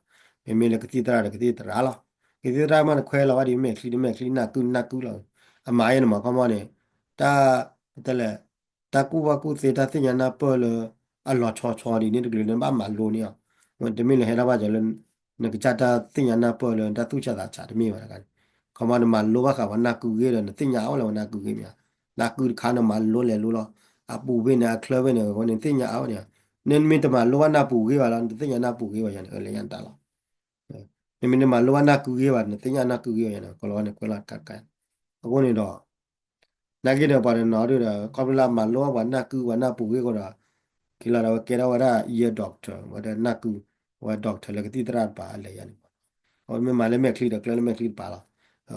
မ့မ့ၢ်လၢကသံၣ်သရၣ်ဒီးကသံၣ်သရၣ်လီၤ. ကသံၣ်သရၣ်မးနခွဲးလီၤဝဲဒ်မဲာ်ချံဒီးမဲာ်ချံ နၢ်ကုနၢ်ကုလီၤ. အမၤယဲန့ၣ်မး ခီမီန့ၣ် တၢ် ပတဲလဲၣ် တၢ်ကူၣ်ဘၣ်ကူၣ်သ့တၢ်သ့ၣ်ညါနၢ်ပၢၢ်လၢ အလီၤဆီဆီဒ်န့ၣ်တကလုာ်န့ၣ် ဘၣ်မၤလိန့ၢ်အီၤ. တမ့ၢ်လၢဟဲဒၣ်ဘၣ်ကီးလၢ နကစၢ်တၢ်သ့ၣ်ညါနၢ်ပၢၢ်လၢနတၢ်သူၣ်ဆးသးဆးတမ့ၢ်ဘၣ်တခါန့ၣ် ခီမီနမၤလိဘၣ်ဃးပှၤနၢ်ကုဂ့ၤဒီး နသ့ၣ်ညါအါဝဲလၢပှၤနၢ်ကုဂ့ၤမ့ၢ်ဧါ. နၢ်ကုတခါနမၤလိလဲၤလိလီၤ. အပူၤဘ့ၣ်န့ၣ် အချၢဘ့ၣ်န့ၣ် အဝဲန့ၣ်သ့ၣ်ညါအါဝဲန့ၣ်ဧါ. နမ့ၢ်တမၤလိဘၣ်နၢ်ပူၤဂ့ၤဘၣ်လီၤ နတသ့ၣ်ညါနၢ်ပူၤဂ့ၤဘၣ်ယါန့ၣ် အလဲၤယါန့ၣ်တၢ်လီၤ. မ့မ့ၢ်နမၤလိဘၣ်နၢ်ကုဂ့ၤဘၣ် နသ့ၣ်ညါနၢ်ကုဂ့ၤဘၣ်ယါန့ၣ် ကီၤလၤဝါန့ၣ်ကွဲးလီၤတခါတခါ. အဃိန့ၣ်ဒီး နာ်က့ဒီးပှၤတနီၤဒုဒီး ခီဖျိလၢအမၤလိဘၣ်ပှၤနၢ်ကုပှၤနၢ်ပူၤဂ့ၤအဃိဒီး က့ၤလီၤဒီးအဝဲကဲထီၣ်ဝဲဒၣ် ear doctor ဝဲဒၣ်နၢ်ကု ဝဲ doctor လၢကသံၣ်သရၣ်တပၤအလဲၤယါန့ၣ်မး. အဝဲမ့ၢ်မၤလၢမဲာ်ချံဒီးကျၢလၢမဲာ်ချံတပၤလီၤ.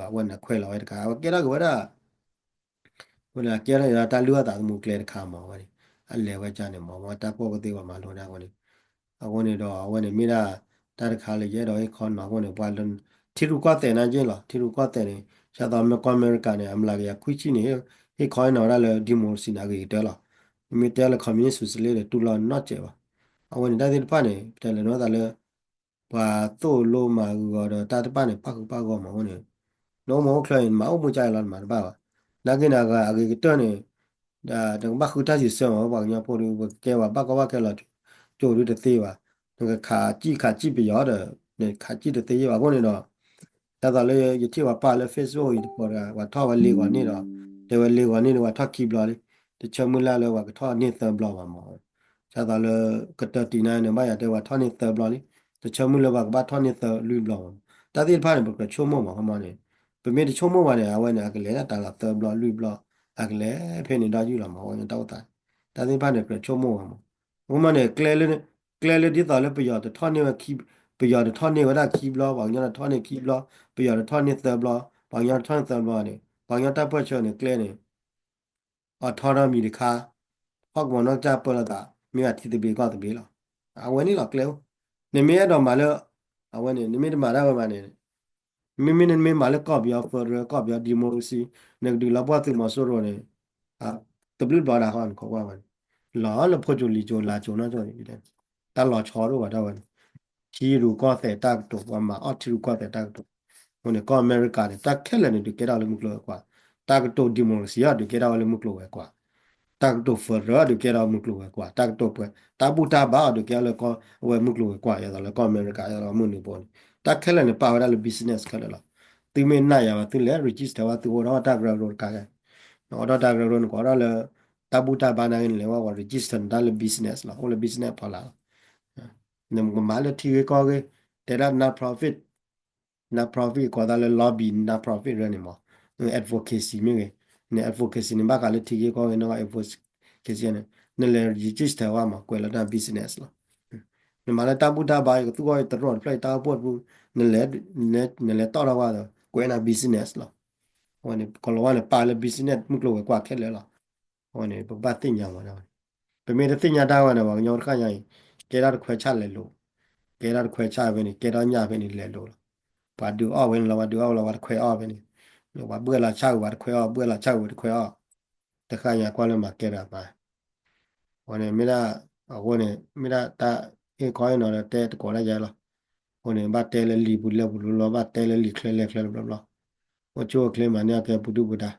အဝဲန့ၣ်ခွဲးလီၤဝဲတခါ အဝဲကဲထီၣ်က့ၤဝဲဒၣ် အဃိန့ၣ် အကဲထီၣ်က့ၤဒီးတၢ်လုၢ်အီၣ်သးသမူကျဲတခါမး အဝဲန့ၣ် အလဲၤဝဲဒၣ်န့ၣ်မး အဝဲတၢ်ကူၣ်ဘၣ်ကူၣ်သ့ပှၤမၤလိဒၣ်အဃိန့ၣ် အဃိန့ၣ်ဒီး အဝဲန့ၣ်မ့ၢ်ဒၣ် တၢ်တခါလၢယအဲၣ်ဒိးဟ့ၣ်ခီနီၤအဃိန့ၣ် ပှၤလၢ ထံရူၢ်ကီၢ်သဲးနာ်က့လီၤ ထံရူၢ်ကီၢ်သဲးန့ၣ် ဒ်သိးမ့ၢ်ကီၢ်အမဲရကၤန့ၣ် အမျးကယၤခွံဆံန့ၣ် ဟ့ၣ်ခီဟ့ၣ်နီၤဝဲဒၣ်လၢ democracy န့ၣ် အဂ့ၤကတၢၢ်လီၤ. မ့မ့ၢ်တဲလၢ communist socialist ဒီးတူၢ်လိာ်နီတစဲးဘၣ်. အဝဲန့ၣ်တၢ်သ့ၣ်တဖၣ်န့ၣ် ပတဲလဲၤနုာ်သးလၢ ပှၤသိၣ်လိမၤဂုာ်ဂီၤဒီးတၢ်တဖၣ်န့ၣ် ပၣ်ဃုာ်ပၣ်ဂီၢ်မးအဃိန့ၣ် နအိၣ်မူအိၣ်ချၢအံၤ နမၤအိၣ်မူကၢ်အံၤလီၤ နမၤတဘၣ်ဘၣ်. နာ်က့န့ၣ် အဂၤအဂ့ၤကတၢၢ်န့ၣ် ဒီးနကဘၣ်ဃုတၢ်စံးဆၢမး ပှၤကညီဖိဒီး ပကကဲပှၤဘၣ်ကီဘၣ်ခဲလီၤ ကၠိဒုတသ့ဘၣ်. နကခးစံၣ်ခးစံၣ်ပယီၤဒီး နခးစံၣ်တသ့ယဲၢ်ဘၣ်အဃိန့ၣ်ဒီး ဒ်သိးလၢယထံၣ်ပှၤပာ်လၢ Facebook အံၤတကိးဒီး ပှၤထီၣ်ဝဲလ့ၤဂီၤန့ၢ်ဒီး တဲဝဲလ့ၤဂီၤန့ၢ်ဒီး ပှၤထီၣ်ခံဘျီလံ, တဆၢမုၢ်လၢ်လၢပှၤကထီၣ်န့ၢ်သၢဘျီဘၣ်မး. ဒ်သိးလၢကတၢၢ်တံၢ်နၤန့ၣ် ဘၣ်ယၤတဲပှၤထီၣ်န့ၢ်သၢဘျီလံ, တဆၢမုၢ်လၢပှၤကဘၣ်ထီၣ်န့ၢ်သၢလွံၢ်ဘျီဘၣ်မး. တၢ်သ့ၣ်တဖၣ်န့ၣ် ပကြၢးဆိကမိၣ်မး ခီမီန့ၣ်, ပမ့ၢ်တဆိကမိၣ်ဘၣ်န့ၣ် အဝဲန့ၣ် အကလဲၤဒၣ်တၢ်လီၤသၢဘျီလွံၢ်ဘျီ, အကလဲၤဖဲန့ၣ်ဒီးယုၢ်လီၤမး အဝဲန့ၣ်တၢ်အိၣ်သး, တၢ်သ့ၣ်တဖၣ်န့ၣ် ကြၢးဆိကမိၣ်ဘၣ်မး. အဃိမးန့ၣ် ကျဲလၢ ကျဲလၢဒ်သိးလၢပယီၤတထီၣ်န့ၢ်ဝဲခံ, ပယီၤတထီၣ်န့ၢ်ဝဲဒၣ်ခံဘျီ, ပှၤကညီတထီၣ်န့ၢ်ခံဘျီ, ပယီၤတထီၣ်န့ၢ်သၢဘျီ, ပှၤကညီတထီၣ်န့ၢ်သၢဘျီန့ၣ် ပှၤကညီတၢ်ပၢၢ်ဆၢန့ၣ် ကျဲန့ၣ် autonomy တခါ, ဟီၣ်ကဝီၤနီၢ်ကစၢ်ပၢလီၤသး မ့ၢ်ဘၣ်ထံသဘျ့ကီၢ်သဘျ့လီၤ. အဝဲန့ၣ်လီၤကျဲအိၣ်, နမ့ၢ်အဲၣ်ဒိးမၤလၢ အဝဲန့ၣ် နမ့ၢ်တမၤတၢ်ဝဲမးန့ၣ် မ့မ့ၢ်နမ့ၢ်မၤလၢကီၢ်ပယီၤ federal ကီၢ်ပယီၤ democracy နကဒုးလီၤပှီၢ်သုးမီၤစိရိၤန့ၣ် တဘျုးဘျီဒၣ်ဃီနခိးကွၢ်ဝဲန့ၣ် လီၤလၢဖိကၠိလံာ်ကၠိလါကၠိနီၢ်ကၠိန့ၣ် တၢ်လီၤဆီဒိၣ်ဘၣ်ဒၣ်ဝဲန့ၣ် ထံရူၢ်ကီၢ်သဲးတၢ်ကတိၤ ပှၤမၤအီၣ်ထံရူၢ်ကီၢ်သဲးတၢ်ကတိၤ, အဃိန့ၣ် ကီၢ်အမဲရကၤန့ၣ် တၢ်ခဲလၢာ်န့ၣ် ဒုးကဲထီၣ်လၢမုၢ်ကျိၤဝဲၤကွာ်, တၢ်ကတိၤ democracy အီၤဒုးကဲထီၣ်ဝဲလၢမုၢ်ကျိၤဝဲၤကွာ်, တၢ်ကတိၤ federal အီၤဒုးကဲထီၣ်မုၢ်ကျိၤဝဲၤကွာ်, တၢ်ကတိၤပှဲၤ တၢ်ဘူၣ်တၢ်ဘါအီၤဒုးကဲထီၣ်လၢကီၢ်ဝဲမုၢ်ကျိၤဝဲၤကွာ် ယသိးလၢကီၢ်အမဲရကၤ ယသိးလၢမုၢ်နုာ်ဘိန့ၣ် တၢ်ခဲလၢာ်န့ၣ် ပာ်ဝဲဒၣ်လၢ business ခဲလၢာ်လီၤ. သုမ့ၢ်နာ်ယၤဘၣ် သုလဲၤ register ဝဲ သုအိၣ်ဒီးတၢ်ကရၢကရိတခါ, နအိၣ်ဒီးတၢ်ကရၢကရိ နကအိၣ်ဒီးလၢ တၢ်ဘူၣ်တၢ်ဘါနာ်က့ နလဲၤဝဲ register နတၢ်လၢ business လီၤ, အိၣ်လၢ business ဖီလာ်လီၤ. နကမၤလၢထံဂ့ၢ်ကီၢ်ဂ့ၢ်, တဲဒၣ် non-profit, non-profit ကိးသးလၢ lobby, non-profit ရၢန့ၣ်မး, advocacy မ့ၢ်ဂ့ၤ, န advocacy န့ၣ် ဘၣ်ဃးလၢထံဂ့ၢ်ကီၢ်ဂ့ၢ် န advocacy န့ၣ် နလဲၤ register ဝဲမး ကွဲးလီၤတၢ် business လီၤ. နမၤလၢတၢ်ဘူၣ်တၢ်ဘါ ယကသူၣ်ဂီၢ်ယတရီၣ်တဖျၢၣ် ယတၢ်အိၣ်ဖှိၣ်တဖု နလဲၤ, နလဲၤတီၣ်ထီၣ်ဝဲဒီး ကွဲးနၤ business လီၤ. အဝဲန့ၣ် ကလီၤဝါန့ၣ် ပာ်လၢ business မုၢ်ကျိၤဝဲၤကွာ်ခဲလၢာ်လီၤ. အဝဲန့ၣ် ပကဘၣ်သ့ၣ်ညါမးဒၣ်ဝဲ, ပမ့ၢ်တသ့ၣ်ညါတၢ်ဝဲန့ၣ် ပှၤကညီတခါညါအံၤ ကဲထီၣ်တခွဲးဆၣ်လဲၤလိၤ, ကဲထီၣ်တခွဲးဆၣ်ဖဲန့ၣ် ကဲထီၣ်ညၣ်ဖဲန့ၣ်လဲၤလိၤလီၤ. ပှၤဒုးအီၣ်ဝဲန့ၣ်လီၤ, ပှၤဒုးအီၣ်ဝဲလီၤ, ပှၤတခွဲးအီၣ်ဖဲန့ၣ်, ပှၤဘှဲၣ်လီၤဆၣ်ဝံၤ ပှၤတခွဲးအီၣ်, ဘှဲၣ်လီၤဆၣ်ဝံၤ ပှၤတခွဲးအီၣ်, တခါညါကွၢ်လၢမၤကဲတၢ်မၤ အဃိန့ၣ် မ့ၢ်ဒၣ်, အဃိန့ၣ် မ့ၢ်ဒၣ်တၢ်အ့ၣ်ခီအ့ၣ်နီၤဒီး တဲတကိးဒၣ်ယဲလီၤ. အဃိန့ၣ် ဘၣ်တဲလၢလံာ်ပူၤလဲၢ်ပူၤဘျီဘျီ, ဘၣ်တဲလၢလံာ်ချၢလဲၢ်ချၢဘျီဘျီ, အိၣ်ဆူၣ်အိၣ်ချ့မၤန့ၢ်အကဲပူၤဒုၣ်ပူၤဒါ,